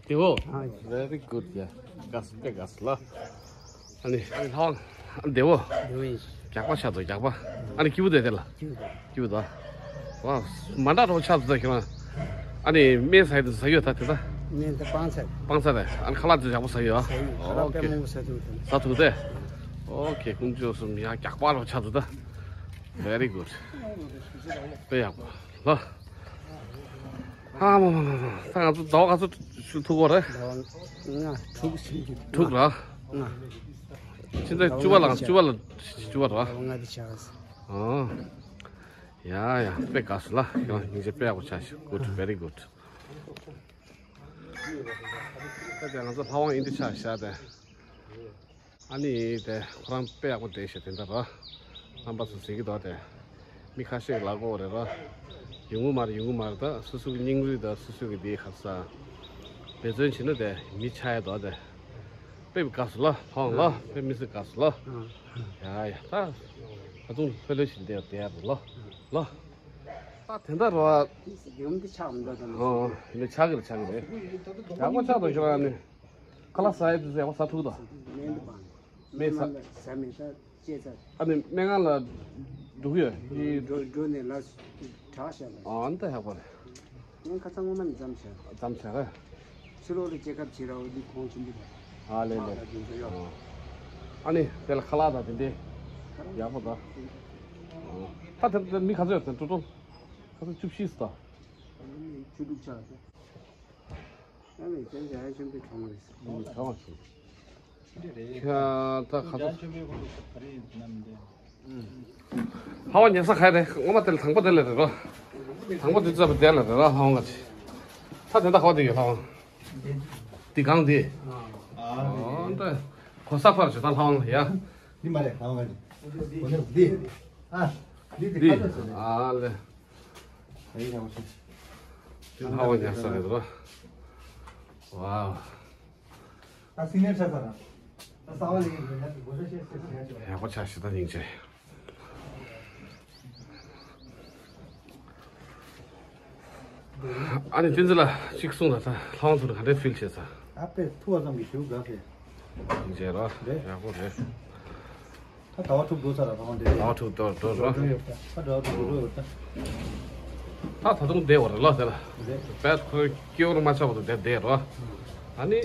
བདེ་བོ། Very good ཡ། དགའ་སི་དཔེ་དགའ་སི་ལ། ཨ་ནི་ཨ་ནི་ལྷ་དབང་བདེ་བོ། བདེ་བོ་ཡིན། རྒྱགས་པ་ཆགས་འདུག་རྒྱགས་པ། ཨ་ནི་སྐྱིད་པོ་བསྡད་དེ་ལ། སྐྱིད་པོ་འདུག་ཨ། ཝ། མ་འདྲ་རོ་ཆགས་འདུག་ད་ཁྱོད་རང་། ཨ་ནི་སྨན་ཟ་ཡི་འདུག་ཟ་ཡོད་ད་དེ་ད། སྨན་དེ་སྤང་ཚར། སྤང་ཚར་རེད། ཨ་ནི་ཁ་ལག་དེ་ཡག་པོ་ཟ་ཡོད་ཨ། ཟ་ཡོད། ཁ་ལག་ཨོ་དཔེ་ཁེ། མང་པོ་ཟ་འདུག་དེ། ཟ་ཐུབ་དེ། ཨོ་ཁེ། དཀོན་མཆོག་གསུམ་ཡ། རྒྱག་པ་རོ་ཆགས་འདུག་ད། Very good། དཔེ་ཡག་པོ་ལ། ཨ་མ་མ་མ་མ། ད་ང་ཚོ་ཟླ་བ་ག་ཚོད་ཐུག་གོ་རེད། ཟླ་བ་ལྔ་དྲུག་ཕྱིན་གྱི་འདུག་དྲུག་ར། ལྔ། ཕྱི་ཟླ་བཅུ་པ་ལ། བཅུ་པ་ལ། བཅུ་པ་ར། ཟླ་བ་ལྔ་དེ་ཆགས། ཨོ། ཡ་ཡ། དཔེ་དགའ་སོང་ལ། ཡང་སྙིང་རྗེ། དཔེ་ཡག་པོ་ཆགས་ཤག Good། Very good། ད་དེ་ང་ཚོ་ལྷ་དབང་ཡིན་དུས་ཆགས་ཤག་དེ། ཨ་ནི་དེ་ཁོ་རང་དཔེ་ཡག་པོ་བསྡད་ཤག་དེ་འདྲ་ར། རྣམ་པ་ཚོ་གཟིགས་ཀྱི་འདུག་དེ། མི་ཁ་ཤས་ལབ་ཀྱི་ཡོད་རེད་ར། ཡོང་གི་མ་རེད། ཡོང་གི་མ་རེད། ད་སོ་སོ་གི་སྙིང་རུས་དང་སོ་སོ་གི་དེའི་ཁ་ས་འབད་བརྩོན་བྱས་ན་དེ་མི་ཆགས་ཡ་འདུག་དེ། དཔེ་དགའ་སོང་ལ། ལྷ་དབང་ལ། དཔེ་མི་སྲིད་དགའ་སོང་ལ། ཡ་ཡ། ད་ད་དུང་ལྷོད་ལྷོད་བྱས་བསྡད་བསྡད་ཡ་རེད་ལ། ལ། ད་དེ་འདྲ་ར། ཡུམ་འདི་ཆགས་མི་འདུག་དམ། ཨོ། ཡིན་ན་ཆགས་ཀྱི་རེད། ཆགས་ཀྱི་རེད། ཡག་པོ་ཆགས་འདུག་ཁྱོད་རང་ནི། ཁ་ལག་ཟ་ཡ་དེ་ཚོ་ཡག་པོ་ཟ་ཐུབ་དང་། མེད་འདུག་པ། མེད་ཟ། ཟ་མེད་ད་ཅེ་ཚ། ཨ་ནི་སྨན་ཁང་ལ་འགྲོ་གི་ཡོད། འགྲོ་འགྲོ་ནས་ལ་དྲག་ཤག་ལ། ཨ་འདི་ཡག་པོ་རེད། ངས་ཁ་ཚ་ངོ་མ་ནས་འཛམ་བྱས། འཛམ་བྱས་རེད། ཕྱི་ལོགས་ལ་སྐྱེ་ཁབ་བྱེད་ར་འོ་འདི་གོང་ཆེན་པོ་དང་། ཨ་ལེ་ལེ། ཨ་འདི་ཚོ་ཡོད། ཨ་ནི་དེ་ལ་ཁ་ལག་དང་དེ་འདྲའི་ཡག་པོ་དང་། ཨ་ད་དེ་མི་ག་ཚོད་ཡོད་དེ། ཊོ་ཊལ་ག་ཚོད། བཅུ་བཞི་ཙམ་དང་། བཅུ་དྲུག་ཆགས་ཏེ། ཨ་ནི་ཅན་ཅན་ཧ་ཆེན་པོའི་གྲོང་རེད། ཨ་ནི་གྲོང་ཆེན། ཁྱོད་ད་ག་ཚོད། ལྷ་དབང་ཉལ་ས་ག་རེ་རེད། སྔོན་མ་དེ་ལ་དང་པོ་དེ་ལ་རེད་རོ། དང་པོ་དེ་ཚོ་དེ་ལ་རེད་རོ། ལྷ་དབང་ག་ཚོད། ད་དེ་འདྲ་ག་པར་བསྡད་ཡོད་ལྷ་དབང་། འདི་གང་འདི། ཨ་འདྲ། གོ་ས་ཕར་བྱོས་ད་ལྷ་དབང་ལ་ཡ། འདི་མ་རེད་ལྷ་དབང་ག་འདི། འདི། ཨ། འདི་འདི་འདི། ཁ་ཚོད་ཟེར་ནས། ཨ་ལེ། ཨེ་ཡག་པོ་ཞིག་འདི་ལྷ་དབང་ཉལ་ས་རེད་རོ། ཝའོ། ད་སི་ནེར་ཆ་ཚ་ར། ད་ས་བ་ལེགས་ཡིན་ན་གོ་ས་ཤེས་ཤེས་ཤེས་ཡ། ཡག་པོ་ཆགས་ཤིག་ད་སྙིང་རྗེ། ཨ་ནི་བསྟན་འཛིན་ལགས་གཅིག་གསུངས་དང་། ད་ལྷ་དབང་ཚོ་ལ་ག་འདྲའི་ཕིལ་བྱས་ས། ཨ་དཔེ་ཐུག་པ་ཙམ་གྱིས་ཞེ་པོ་དགའ་ཟེར། སྙིང་རྗེ་རོ། རེད། ཡག་པོ་རེད། ད་ཟླ་བ་དྲུག་འགྲོ་ཚར་ར་ལྷ་དབང་དེ། ཟླ་བ་དྲུག་འགྲོ་འགྲོ་རོ། འགྲོ་ཡོད་ད། ད་ཟླ་བ་དྲུག་འགྲོ་ཡོད་ད། ད་ད་དུང་བསྡད་ཡོད་རེད་ལོ་དེ་ལ། རེད། བས་ཁོའི་སྐྱེ་བོར་མ་ཆགས་པ་དུ་བསྡད་བསྡད་རོ། ཨ་ནི་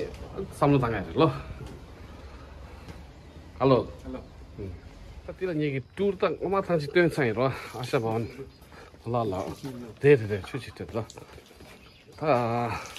བསམ་བློ་བཏང་ཡ་རེད་ལོ། ཧ་ལོ། ཧ་ལོ། ད་དེ་ལ་ངེད་ཀྱི་ཊུར་ད་སྔོན་མ་ཐང་ཅིག་སྟོན་ཚར་ཡིན་རོ། ཨ་ཤ་བ་ཧོན་ལ་ལ། དེ་རེད་རེད། ཆུ་ཆེ་དེ་ལ། ད།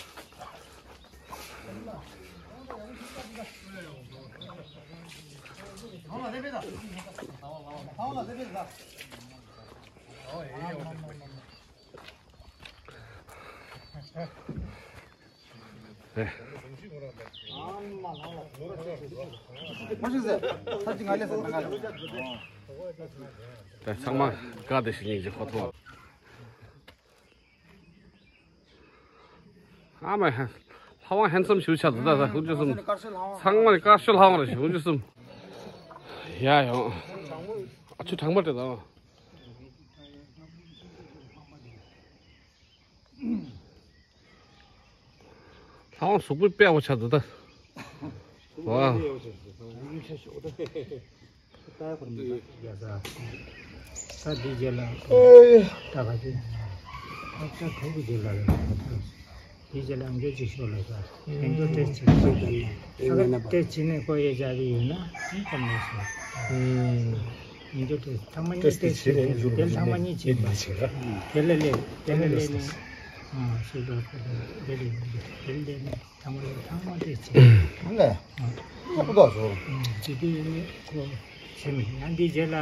ད་ཚང་མ་དགའ་བདེ་ཞིག་སྙིང་རྗེ་ཁོ་ཐོག་ཨ་མ་ཧ། ལྷ་དབང་ཧན་སམ་ཞུ་ཆ་འདུག་ད་ད་ཧུར་ཅུ་གསུམ། ཚང་མ་ནི་དཀར་ཤོད་ལྷ་དབང་རེད་ཞུ་ཧུར་ཅུ་གསུམ། ཡ་ཡོང་། ཨ་ཆུ་གྲང་མོ་རེད་ད། ལྷ་དབང་གཟུགས་པོ་དཔེ་ཡག་པོ་ཆགས་འདུག་ད། ཝ། ད་འདི་རྗེས་ལ་ད་ག་ཚོད་ད་ད་གྲོགས་ཀྱི་རྗེས་ལ་རེད། འདི་རྗེས་ལ་འགྱོད་ཅིག་ཤོར་ལ་ས་འགྱོད་ཏེ་ཅིག་ཤོར་ལ་ས་ཏེ་ཅི་ནས་ཀོ་ཡེ་བྱ་གི་ཡོད་ན་ཀམ་ནས་ཤོར། འགྱོད་ཏེ་ཐ་མ་གཉིས་ཏེ་ཅིག་རེད། དེ་ཐ་མ་གཉིས་ཅིག་དེ་ལ་ལས་དེ་ལ་ལས་ནས་ཤོར་ལ་ཁོ་དེ་ལས་དེ་ལས་ནས། ཚང་མ་ལ་ཚང་མ་དེ་བྱེད། ལས། ཡག་པོ་འདུག་ཟེར། དེ་དུས་ནི་ཁོ་བྱེད་མི་ཡང་འདི་རྗེས་ལ་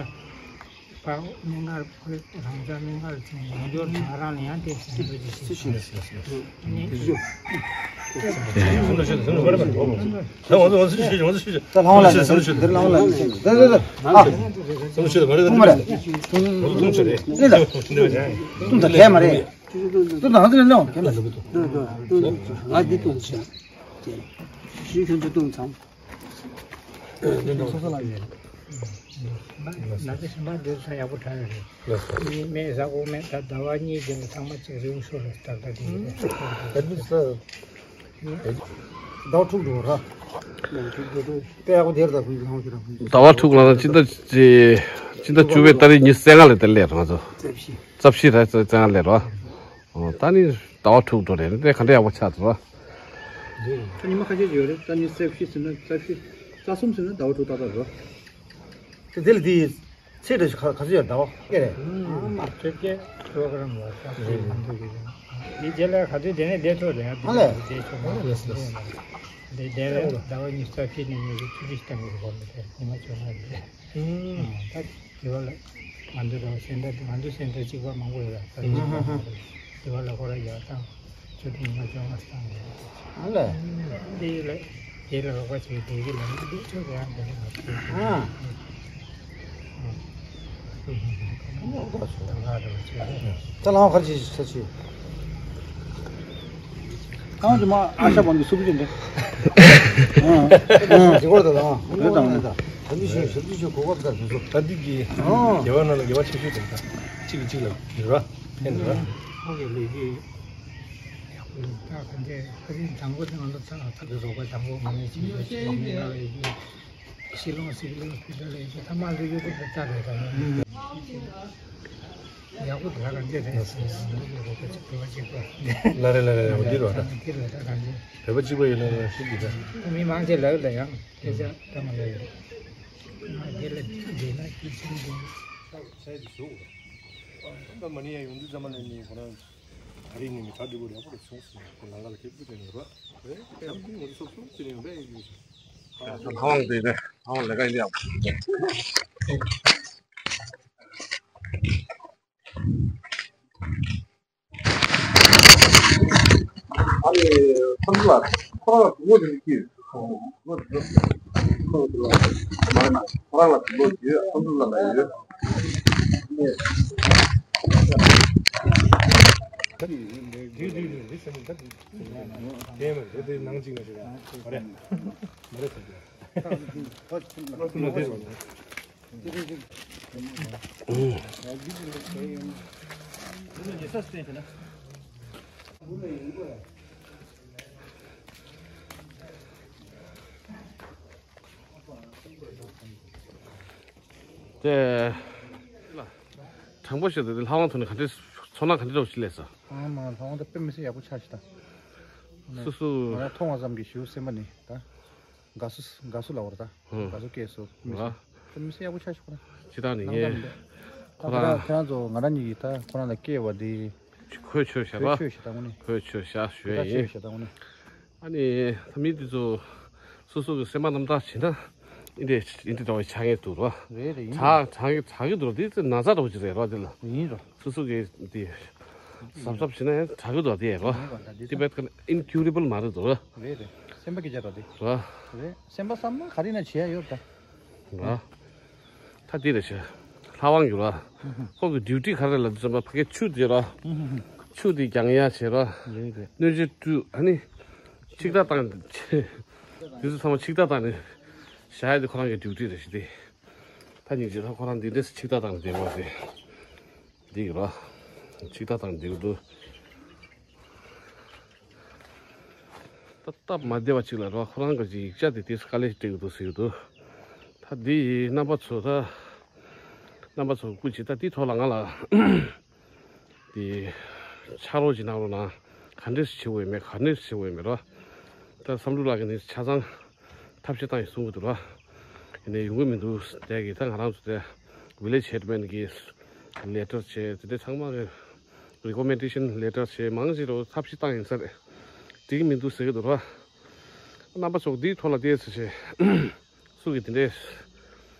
ཕ་སྨན་ཁང་ཁོས་རང་ཚ་སྨན་ཁང་ཚན་ཡང་འབྱོར་ང་རང་ལ་ཡང་དེ་བྱེད་འདོད་ཀྱི་ཞིག་བྱུང་། ནི་དེ་ཞུ། ད་ལྷང་ལ་འདིར་ལྷང་ལ་འདིར་ལྷང་ལ་འདིར་ལྷང་ལ་ཨ། ཐུང་མ་རེད། ཐུང་མ་རེད། ལས་ད། ཐུང་ད་ལས་མ་རེད། ཏུ་ནང་དུ་ནང་གན་ལ་ལུ་ཏུ། ཏུ་ཏུ་ཏུ་ང་འདི་ཏུ་ཆ། ཏེ་ཞུ་ཁྱོད་ཚོ་ཏུ་ཚང་། སོ་སོ་ལ་ཡོད། ན་ཚ་ཞིམ་པ་འདིར་ས་ཡག་པོ་དྲག་ཡོད་རེད། ནི་མེད་ཟ་གོ་མེད་ད་ཟླ་བ་གཉིས་རྗེས་ལ་ཚང་མ་ཅིག་རིང་ཤོར་རེད་ད་ད་དེ་རེད། ཟླ་བ་དྲུག་འགྲོ་ར། ཟླ་བ་དྲུག་ལ་ན་སྤྱི་ཟླ་སྤྱི་ཟླ་བཅུ་པའི་ཏ་རིག་ཉི་ཤུ་རྩ་ལྔ་ལ་དེ་སླེབས་རང་ཚོ། རྩ་བཞི་ར་རྩ་ལྔ་ལ་རོ། ཨོ་ད་ནི་ཟླ་བ་དྲུག་འགྲོ་རེད་དེ་ག་འདྲ་ཡག་པོ་ཆགས་འདུག་རོ། ད་ཉི་མ་ཁ་ཤས་ཡོད་རེད། ད་ནི་རྩ་བཞི་ཟེར་ན་རྩ་བཞི་རྩ་གསུམ་ཟེར་ན་ཟླ་བ་དྲུག་ཏག་ཏག་རེད་རོ། དེ་ལ་དེའི་ཚེས་གྲངས་ག་ག་ཚོད་ཡོད་ཟླ་བ་སྐད་རེད། ཨ་མ་ཆོས་སྐད་པྲོ་གྷ་རམ་ལ་ས་ཆ་མ་འདུག་གི་རེད། དེ་རྗེས་ལ་ག་ཚོད་དེ་ནས་བསྡད་ཆོག་རེད། ཨ་ལས། བསྡད་ཆོག་མ་རེད། ཡེས་ཡེས། དེ་དེ་ལ་ཟླ་བ་གཉིས་རྩ་ཕྱི་ནས་ཉོས་ཀྱི་ཆུ་ཚོད་གཏོང་གི་གོ་མི་ཐེབས་ཉི་མ་བཅོ་ལྔ་རེད། ད་དེ་བ་ལ་ང་ཚོ་ར་སེམས་ཁྲལ་ང་ཚོ་སེམས་ཁྲལ་གཅིག་པ་མང་པོ་ཡོད་ར། ད་གཅིག་པ་མང་པོ་རེད། དེ་བ་ལ་ཁོ་ར་ཡར་བཏང་ཆུ་ཚོད་ཉི་མ་བཅོ་ལྔ་བཏང་རེད། ཨ་ལས། དེ་ལ་དེ་ལ་རོགས་པ་བྱེད་དེ་གི་ལ་འདི་ཆོས་ག་ཡང་འདི་ལ་ང་ཚོ་ཨ། ད་ལའང་གར་ཅི་ས་ཆི། ཁང་ཅི་མ་ཨ་ཤ་བང་གི་སུབ་ཅི་འདི། ཨ་ཨ་ཅི་གོ་ད་ད་ཨ་ད་ད་ད་འདི་ཤི་ཤི་འདི་ཤི་གོ་གོ་ད་འདི་སུ། ད་འདི་གི་ཨ་དེ་བ་ན་ལ་དགེ་བ་ཆེ་ཤོས་དེ་ད་གཅིག་གིས་གཅིག་ལ་ཡོད་ར་ཕན་ར། ཁོ་གི་ལས་ཀྱི་ད་ག་འདྲ་ཁ་རིན་དང་པོ་དང་ང་ཚོ་ད་ད་གི་རོགས་པ་དང་པོ་མ་ནས་ཅི་ཡོད་ཅི་ཡོད་མེད་ལ་ཡོད་ཀྱི། ཤི་ལོང་སི་ལོང་ཕི་ད་ལས་ཤི་ཐ་མ་འདི་ཡོད་ཀྱི་ད་ད་རེད་ད། ཡག་པོ་དེ་ག་རང་རྒྱལ་རེད་ཟེར་ཟེར་ནས་རོགས་པ་གཅིག་བོད་པ་གཅིག་པ། ལ་རེ་ལ་རེ་རེ་འོ་འདི་རོ་ད། འདི་རོ་ད་ག་རེ། བོད་པ་གཅིག་པ་ཡིན་ན་ན་ཤུགས་ཀྱི་ད། མི་མང་ཆེ་ལག་ལ་ཡང་སྐད་ཆ་ད་མ་ལ་ཡོད། ང་རྒྱལ་ལ་བསྡད་ན་སྐྱིད་ཆེན་འདུག་ས་ཡི་དུ་ཟུག་ད་མ་ནི་ཡ་ཡོང་དུས་ཙམ་པ་ལ་ནི་ཁོ་རང་ད་རིང་ནི་མི་གྲ་སྒྲིག་པོ་ཡག་པོ་རེད་སོང་ཟེར་ནས་ཁོ་ལང་ཀ་ལ་སྐད་འབོད་དེ་ནས་རོ། རེད་ད་ཡང་དུས་ང་ཚོ་སོབ་སོབ་ཟེར་ནས་ཡོང་པས་ཡོད་ཤག་ལྷ་དབང་དེ་ནས་ལྷ་དབང་ལས་ཀ་ཡིན་ཡང་། ཨ་ནི་ཁོང་ཚོ་ལ་ཁོ་རང་ལ་དུ་བོ་དེ་ནས་ཀྱིས་ཁོང་ཚོ་ལ་ཁོ་རང་ལ་དུ་བོ་ཡོད་ཁོང་ཚོ་ལ་ལ་ཡོད། དེ་མ་རེད་དེ་ནང་གཅིག་ན་ཞིག་རེད། མ་རེད་ཟེར་གྱི་རེད། དེ་དྲང་པོ་བཤད་དུས་ལྷ་དབང་ཐོག་ནས་ག་འདྲས་ཚོར་སྣང་ག་འདྲས་རོགས་ཅི་ལས་ས། ཨ་མ་ལྷ་དབང་ད་དཔེ་མི་སྲིད་ཡག་པོ་ཆགས་ཤི་ད། སུ་སུ། ང་རང་མཐོང་བ་ཙམ་གྱིས་ཞུ་སེམས་པ་ནི་ད། དགའ་བསུ་དགའ་བསུ་ལབ་པ་རེད་ད། ཧུམ། དགའ་བསུ་སྐད་སུ་མི་ཟེར། ཨ། དེ་མི་ཟེར་ཡག་པོ་ཆགས་ཤོག་ར། ཅི་ད་ནི་ངས། ཁོ་རང་ཁྱེད་རང་ཚོ་ང་རང་གཉིས་ཀྱིས་ད་ཁོ་རང་ལ་སྐྱེས་པ་འདི། ཁོའི་ཆོས་བྱ་བ། ཁོའི་ཆོས་བྱ་ད་དངོས་གནས། ཁོའི་ཆོས་བྱ་ཞུ་ཡ་ཡིན། ཁོའི་ཆོས་བྱ་ད་དངོས་གནས། ཨ་ནི་ད་མི་འདི་ཚོ་སོ་སོ་གི་སེམས་པ་རྣམ་དག་བྱེད་ན་འདི་འདྲའི་འདི་འདྲ་བའི་ཆ་ངེས་འདུག་ར། རེད་རེད་ཡིན། ཆ་ཆ་ཆ་གི་འདུག་ར། འདི་ཚོ་ན་ཚ་འདྲ་བོ་ཅིག་རེད་ར་འདི་ལ། ཡིན་ར། སོ་སོ་གི་འདི། གཟབ་གཟབ་བྱས་ན་ཡང་དྲག་གི་འདུག་དེ་ཡང་རོ། མེད་པ་ད་འདི་དེ་བས་ཀ་ཨིན་ཁིའུ་རེ་བལ་མ་རེད་འདུག་ར། རེད་རེད། སེམས་པ་སྐད་ཆ་ར་དེ། ར། རེད། སེམས་པ་བསམ་ན་ག་རེ་ན་བྱེད་ཡ་ཡོད་ད། ར། ད་དེ་རེད་ཤག་ལྷ་དབང་གི་ར། ཁོ་གི་ཌིའུ་ཊི་ག་རེ་ལ་འཛོམས་པ་ཕ་གི་ཆུ་དེ་ར། ཆུ་དེ་རྒྱང་ཡ་བྱེད་ར། རེད་རེད། སྣོད་བཅུད་བཀྲུ་ཨ་ནི། ཆིག་ཐག་བཏང་། དེ་ཚོ་ཚང་མ་ཆིག་ཐག་བཏང་ནས་བཞག་ཡ་དེ་ཁོ་རང་གི་ཌིའུ་ཊི་རེད་ཤག་དེ། ད་སྙིང་རྗེ་ད་ཁོ་རང་འདི་འདྲས་ཆིག་ཐག་བཏང་ནས་བསྡད་པ་རེད། འདི་གི་ར། ཆིག་ཐག་བཏང་འདི་གི་འདུག་ད་སྟབས་མ་བདེ་བ་ཅིག་ལ་ར་ཁོ་རང་གི་ཡིག་ཆ་དེ་དེ་དཀའ་ལས་སྤྲད་གི་འདུག་ཟེར་གི་འདུག་ད་འདི་ཡི་རྣམ་པ་ཚོ་ད། རྣམ་པ་ཚོ་སྐུ་མཁྱེན་ད་འདི་ཐོག་ལ་ང་ལ། དེ། ཕྱག་རོགས་ཅིག་གནང་རོགས་གནང་། ག་འདྲས་བྱེད་དགོས་ཡོད་མེད་ག་འདྲས་བྱེད་དགོས་ཡོད་མེད་ར། ད་བསམ་གྲུབ་ལགས་ཀྱིས་ནི་ཆ་ཚང་ཐབས་ཤེས་བཏང་ཡིན་གསུང་གི་འདུག་ར། ཡིན་ནའི་ཡོང་གི་མི་འདུག་དེ་གི་ད་ང་རང་ཚོ་དེ་ཝི་ལེཇ་ཧེཌ་མེན་གི་ལེ་ཊར་བྱས་དེ་འདྲས་ཚང་མ་གི་རི་ཀོ་མེན་ཌེ་ཤན་ལེ་ཊར་བྱས་མང་ཆེ་རུ་ཐབས་ཤེས་བཏང་ཡིན་ས་རེད། འགྲིག་གི་མི་འདུག་ཟེར་གི་འདུག་ར། རྣམ་པ་ཚོ་འདིའི་ཐོག་ལ་བལྟས་ཚེ་བྱས། སུ་གི་དེ་འདྲས་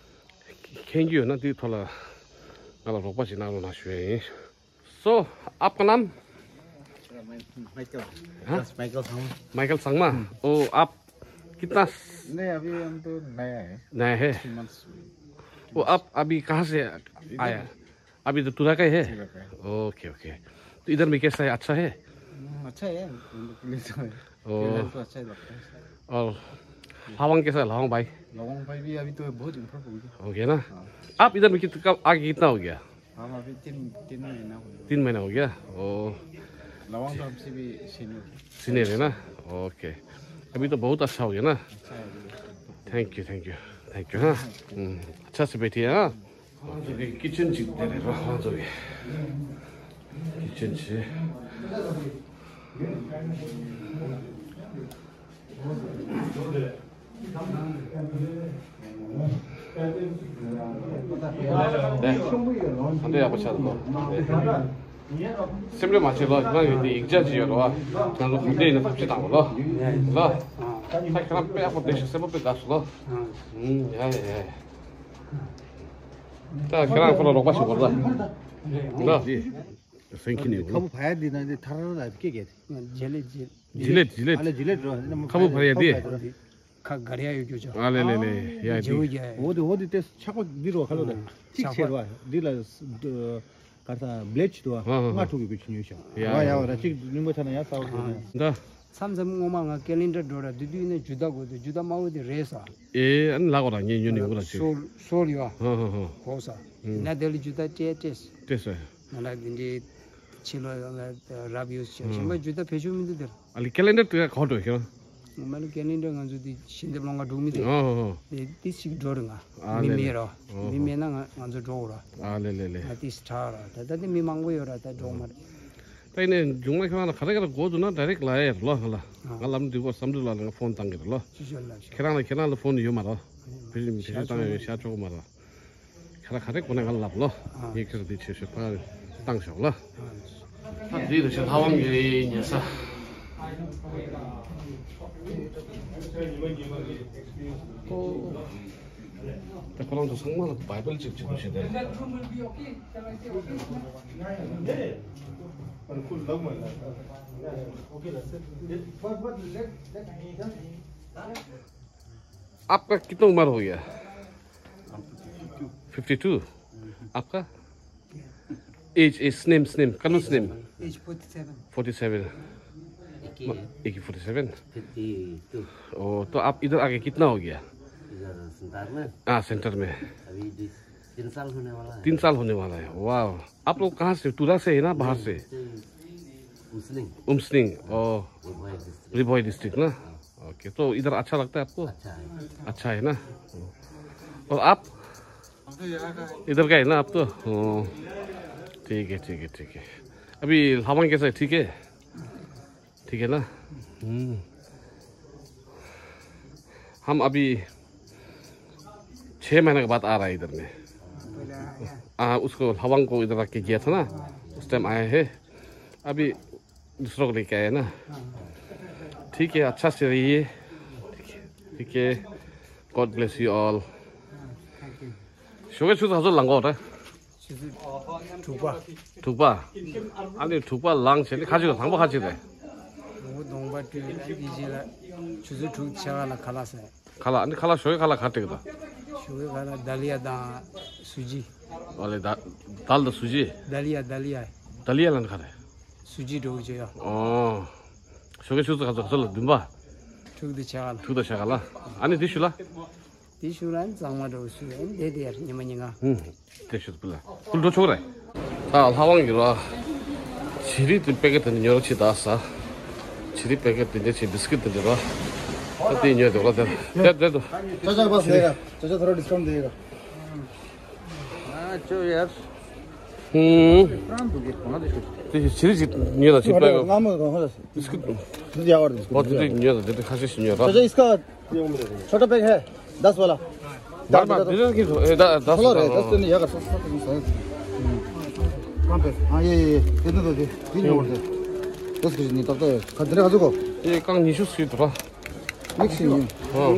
མཁྱེན་རྒྱུ་ཡོད་ན་འདིའི་ཐོག་ལ་ང་ལ་རོགས་པ་ཅིག་གནང་རོགས་གནང་ཞུ་ཡ་ཡིན། So, आपका नाम? माइकल। हाँ? माइकल संगमा। माइकल संगमा? हम्म। ओ, आप कितना स- नहीं, अभी हम तो नया है। नया है? थ्री मंथ्स हुए। वो आप अभी कहाँ से इधर आया? है। अभी तो टूरा का ही है? टूरा का है। Okay, okay. तो इधर में कैसा है? अच्छा है? हम्म, अच्छा है। घूमने के लिए तो है। ओ। फिलहाल तो अच्छा ही लगता है। और लावांग कैसा है, लावांग भाई? लावांग भाई भी अभी तो बहुत इम्प्रूव हो गया। हो गया ना? हाँ। आप इधर में कित-, कब आके कितना हो गया? हम अभी तीन, तीन महीना हो गया। तीन महीना हो गया? ओ। लावांग तो हमसे भी सीनियर है। सीनियर है ना? ओके। अभी तो बहुत अच्छा हो गया ना? अच्छा है अभी। Thank you, thank you. Thank you, हाँ। हम्म, अच्छा से बैठिए, हाँ। ཁྱེད་ཀྱི་ཀི་ཅན་ཅིག་དེ་རེད་ར། ཁོང་ཚོ་གི་ཀི་ཅན་ཅིག་ད་ལྟ་ཡག་པོ་ཆགས་འདུག་སེམས་ཁྲལ་མ་བྱེད་ལོ། ང་ཡོད་དེ་ཡིག་ཆ་ཅིག་ཡོད་རེད་བ། ང་ཚོ་ག་འདྲ་ཡིན་ན་ཐབས་ཤེས་བཏང་བ་ལོ། ལོ། ད་ཁྱེད་རང་དཔེ་ཡག་པོ་བསྡད་ཤག་སེམས་པ་དཔེ་དགའ་སོང་ལོ། ཡ་ཡ་ཡ། ད་ཁྱེད་རང་ཁོ་ལ་རོགས་པ་ཞིག་དགོས་ལ། ལོ། སེང་ཁྱི་ནི་ཁ་བུ་བ་ཡ་འདི་ན་འདི་ཐར་ར་ལ་སྐད་རྒྱག་ཇི་ལེ་ཇི། ཇི་ལེ་ཇི་ལེ། ཨ་ལེ་ཇི་ལེ་འགྲོ། ཁ་བུ་བ་ཡ་འདི། ཁ་གར་ཡ་ཡོད་རྒྱུ་ཅོ། ཨ་ལེ་ལེ་ལེ། ཡ་འདི། ཇེའུ་རྒྱ། འོ་དེ་འོ་དེ་ཏེ་ཆག་པ་འདི་རོ་ཁ་ལོ་དེ། ཅིག་ཆེ་རོ། འདི་ལ་གར་ས་བླེ་ཆི་དུ་ཨ། ལྔ་དྲུག་གི་བུ་ཆུ་ཉོས་ཤག་ཡ་ཡ་བ་ར་ཅིག་རྙིང་པ་ཆ་ན་ཡ་ས་བ་དེ། འདི། མཚམས་མཚམས་སྔོན་མ་ང་ཀེ་ལེན་ཌར་འགྲོ་ར་དུས་དུས་ནས་ཇུ་ད་དགོས་དུས་ཇུ་ད་དམར་པོ་དེ་རེད་ས། ཨེ་ཨ་ནི་ལག་གོ་ར་ངས་ཉོས་ནི་འུ་ར་ཅིག་སོལ་སོལ་ཡོད་ཨ། ཧ་ཧ་ཧ། གོ་ས། ན་དེ་ལ་ཇུ་ད་སྤྲད་སྤྲད། སྤྲད་སོ། ང་ལ་དེ་འདྲའི་ཕྱི་ལོ་ལ་རབ་ཡོད་ཤག་གཞན་པ་ཇུ་ད་བེད་སྤྱོད་མི་འདུག་དེར། ཨ་ལི་ཀེ་ལེན་ཌར་དེ་ག་གོ་འགྲོ་ཤག་མ་ལ་ཀེ་ལེན་ཌར་ང་ཚོ་དེ་ཤིང་འདེབས་ལོང་ག་འགྲོ་མི་དེ། ཨ་ཧ་ཧ། དེ་དེ་ཞིག་འགྲོ་རེད་ང་། ཨ་མི་ལེ་མེད་ལེ། ར། ཨ་མི་ཧ། མེད་ན་ང་ང་ཚོ་འགྲོ་ར། ཨ་ལེ་ལེ་ལེ། ང་དེ་སི་ཊར་ར་ད་ད་དེ་མི་མང་པོ་ཡོད་ར་ད་འགྲོ་མ་རེད། ད་ཡིན་ནའི་མཇུག་མ་ཁྱེད་རང་ལ་ག་རེ་ག་རེ་དགོས་འདུག་ན་ཌའི་རེག་ལབ་ཡ་ལོ་ང་ལ། ང་ལམ་འདི་གོ་བསམ་ཚུལ་ལ་ང་ཕོན་བཏང་གི་རེད་ལོ། ཅི་ཞོར་ལབ་ཤོག་ཁྱེད་རང་ལ་ཁྱེད་རང་ལ་ཕོན་ཡོད་མ་རེད། བེད་སྤྱོད་བེད་སྤྱོད་བཏང་ཡོད་ཤ་ཆོག་གི་མ་རེད། ཁྱེད་རང་ག་རེ་དགོས་ན་ང་ལ་ལབ་ལོ། ངས་ཁྱེད་རང་འདི་ཆེ་ཤོས་ཕར་བཏང་ཤོག་ལ། ད་འདི་རེ་ཤ་ལྷ་དབང་གི་ཉེ་ས། ད་ཁོ་རང་ཚོ་ཚང་མ་ལ་བའི་བལ་ཅིག་བྱེད་དགོས་ཤེས་དེ། आपका कितना उम्र हो गया? Fifty two. आपका? Age, age, name, name, Kanu name. Age forty seven. Forty seven. एक ही है। एक ही फोर्टी सेवन। Fifty two. ओ, तो आप इधर आके कितना हो गया? इधर सेंटर में। हाँ, सेंटर में। अभी दि-, तीन साल होने वाला है। तीन साल होने वाला है। वाह। आप लोग कहाँ से? टुरा से है ना, बाहर से? नहीं, से उमसलिंग। उमसलिंग। ओ। रिभोई डिस्ट्रिक्ट। रिभोई डिस्ट्रिक्ट ना? हाँ। ओके, तो इधर अच्छा लगता है आपको? अच्छा है। अच्छा है ना? और आप? इधर का है ना आप तो? ओ, ठीक है, ठीक है, ठीक है। अभी हवांग कैसा है? ठीक है? ठीक है ना? हम्म। हम अभी छः महीने के बाद आ रहा है इधर में। हाँ, उसको हवांग को इधर रख के गया था ना, उस टाइम आया है। अभी दूसरों को लेके आया ना। ठीक है, अच्छा से रहिए। ठीक है, God bless you all. ཞོགས་ཀས་ཆུ་ཚོད་ག་ཚོད་ལངས་གོ་རེད། ཆུ་ཚོད་དྲུག་པ། དྲུག་པ། ཨ་ནི་དྲུག་པ་ལངས་བྱས་ནས་ཁ་ཅིག་ལ་དང་པོ་ཁ་ཅིག་རེད། ལོ་གདོང་པ་བཀྲུས་ཨ་ནི་རྗེས་ལ་ཆུ་ཚོད་དྲུག་ཕྱེད་ཀ་ལ་ཁ་ལག་ཟས། ཁ་ལག་ཨ་ནི་ཁ་ལག་ཞོགས་ཀས་ཁ་ལག་ག་སྤྲད་གི་འདུག་ཞོགས་ཀས་ཁ་ལག་དཱ་ལི་ཡ་དང་སུ་ཇི། ཨོ་ལེ་ད་དཱལ་དང་སུ་ཇི། དཱ་ལི་ཡ་དཱ་ལི་ཡ། དཱ་ལི་ཡ་ལ་ནི་ག་རེད། སུ་ཇི་འགྲོ་གི་ཡོད། ཨོ། ཞོགས་ཀས་ཆུ་ཚོད་ག་ཚོད་ག་ཚོད་ལ་བདུན་པ། དྲུག་དང་ཕྱེད་ཀ་ལ། དྲུག་དང་ཕྱེད་ཀ་ལ། ཨ་ནི་དེ་ཞུ་ལ། དེ་ཞུ་ལ་གཙང་མ་འགྲོ་ཞུ་ཨེ་འདས་དེ་ཡར་ཉི་མ་ཉིན་གང་། ཧུམ། དེ་ཞུ་སྤུ་ལ། སྤུ་འགྲོ་ཆོག་རེད། ད་ལྷ་དབང་གི་ར། བྱི་རིལ་དེ་པེ་ཀེ་ཊི་དེ་ཉོ་ར་ཆི་ད་ས། བྱི་རིལ་པེ་ཀེ་ཊི་དེ་འདྲ་ཆི་བིས་ཀིཊ་དེ་འདྲ་ར། ད་དེ་ཉོས་འདུག་ར་དེ། དེ་དེ་དུ། चाचा के पास देगा। चाचा थोड़ा डिस्काउंट देगा। हाँ, चो यार। ཧུམ། དེ་བྱི་རིལ་ཅིག་ཉོས་ལ་ཅིག་པེ་ཀེ་ཊི། ང་མོ་གང་ཧ་ལ་སི། བིས་ཀིཊ། དེ་ཡག་པར་བིས་ཀིཊ། ཨོ་དེ་དེ་ཉོས་ལ་དེ་དེ་ཁ་ཤས་ཤིག་ཉོས་ར། चाचा इसका छोटा पैक है दस वाला। बार बार दस वाला। दस वाला। थोड़ा रहे, दस तो नहीं, ये कर, सस्ता तो नहीं, सस्ता। कहाँ पे? हाँ, ये, ये, ये। कितने दो जी? तीन नंबर दे। दस केजी नहीं, तब तो है। खरीदने का देखो। ये कम नीचे से थोड़ा। मिक्स ही है। हाँ।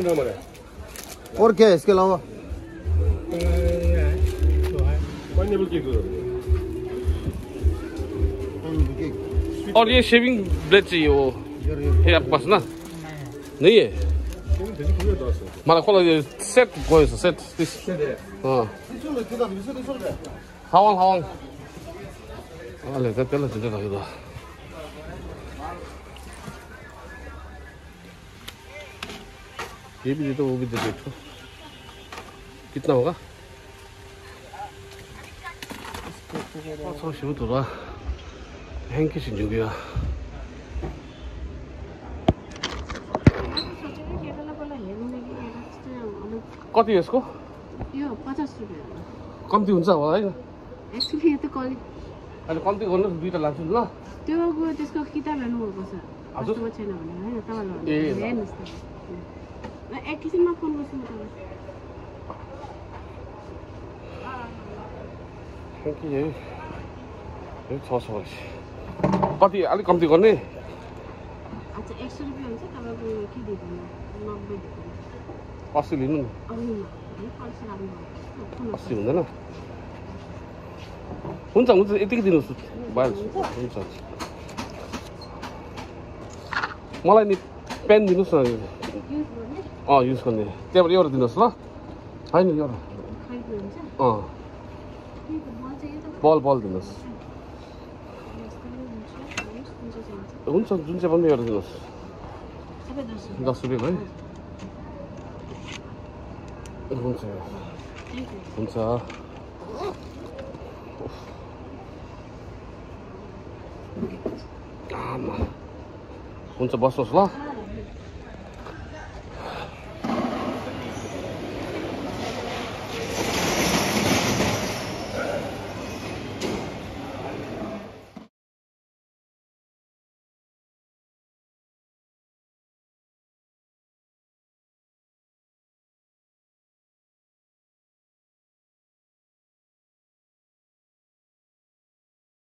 और क्या है इसके अलावा? पाइनएप्पल केक दो। Pineapple cake. और ये शेविंग ब्लेड चाहिए, वो ये, ये। है आपके पास ना? नहीं है। शेविंग ब्लेड चाहिए, दो सौ। हमारा खोला ये सेट, कोई सा सेट, प्लीज। सेट है। हाँ। ལྷ་དབང་། ལྷ་དབང་། ཨ་ལས་ད་དེ་ལ་དེ་འདྲ་རག་གི་འདུག ये भी दे दो, वो भी दे दो, एक ठो। कितना होगा? ཚོགས་ཞུ་དུ་ར། ཧེང་ཁི་ཞིག་འཇུག་གི་ཡ། कति यसको? यो पचास रुपियाँ हो। कम्ती हुन्छ होला है? एक्चुली यो त क्वालिटी। अनि कम्ती गर्नुहोस्, दुईवटा लान्छु नि ल। त्यो गयो, त्यसको किताब हेर्नुभएको छ। हजुर? कस्तोमा छैन भने होइन, तपाईँलाई ए, ल। हेर्नुहोस् त। ल, एकैछिनमा फोन गर्छु म तपाईँलाई। Thank you. यो छ सौ रहेछ। कति अलिक कम्ती गर्ने? अच्छा, एक सौ रुपियाँ हुन्छ, तपाईँको के दिइदिनु? नब्बे दिइदिनु। अस्सी लिनु न। अरू हुन्न। है, पर्सि राख्नु भएको छ। अस्सी हुँदैन? हुन्छ, हुन्छ, यतिकै दिनुहोस्। भइहाल्छ। हुन्छ। मलाई नि पेन दिनुहोस् न। युज गर्ने? अँ, युज गर्ने। त्यहाँबाट एउटा दिनुहोस् ल। होइन, एउटा। खाइदिनु हुन्छ? अँ। त्यही त, बल चाहिँ यो त बल, बल दिनुहोस्। हुन्छ, जुन चाहिँ पनि एउटा दिनुहोस्। सबै दस रुपियाँ। दस रुपियाँ भयो? हुन्छ। Thank you। हुन्छ। आमा। हुन्छ, बस्नुहोस् ल।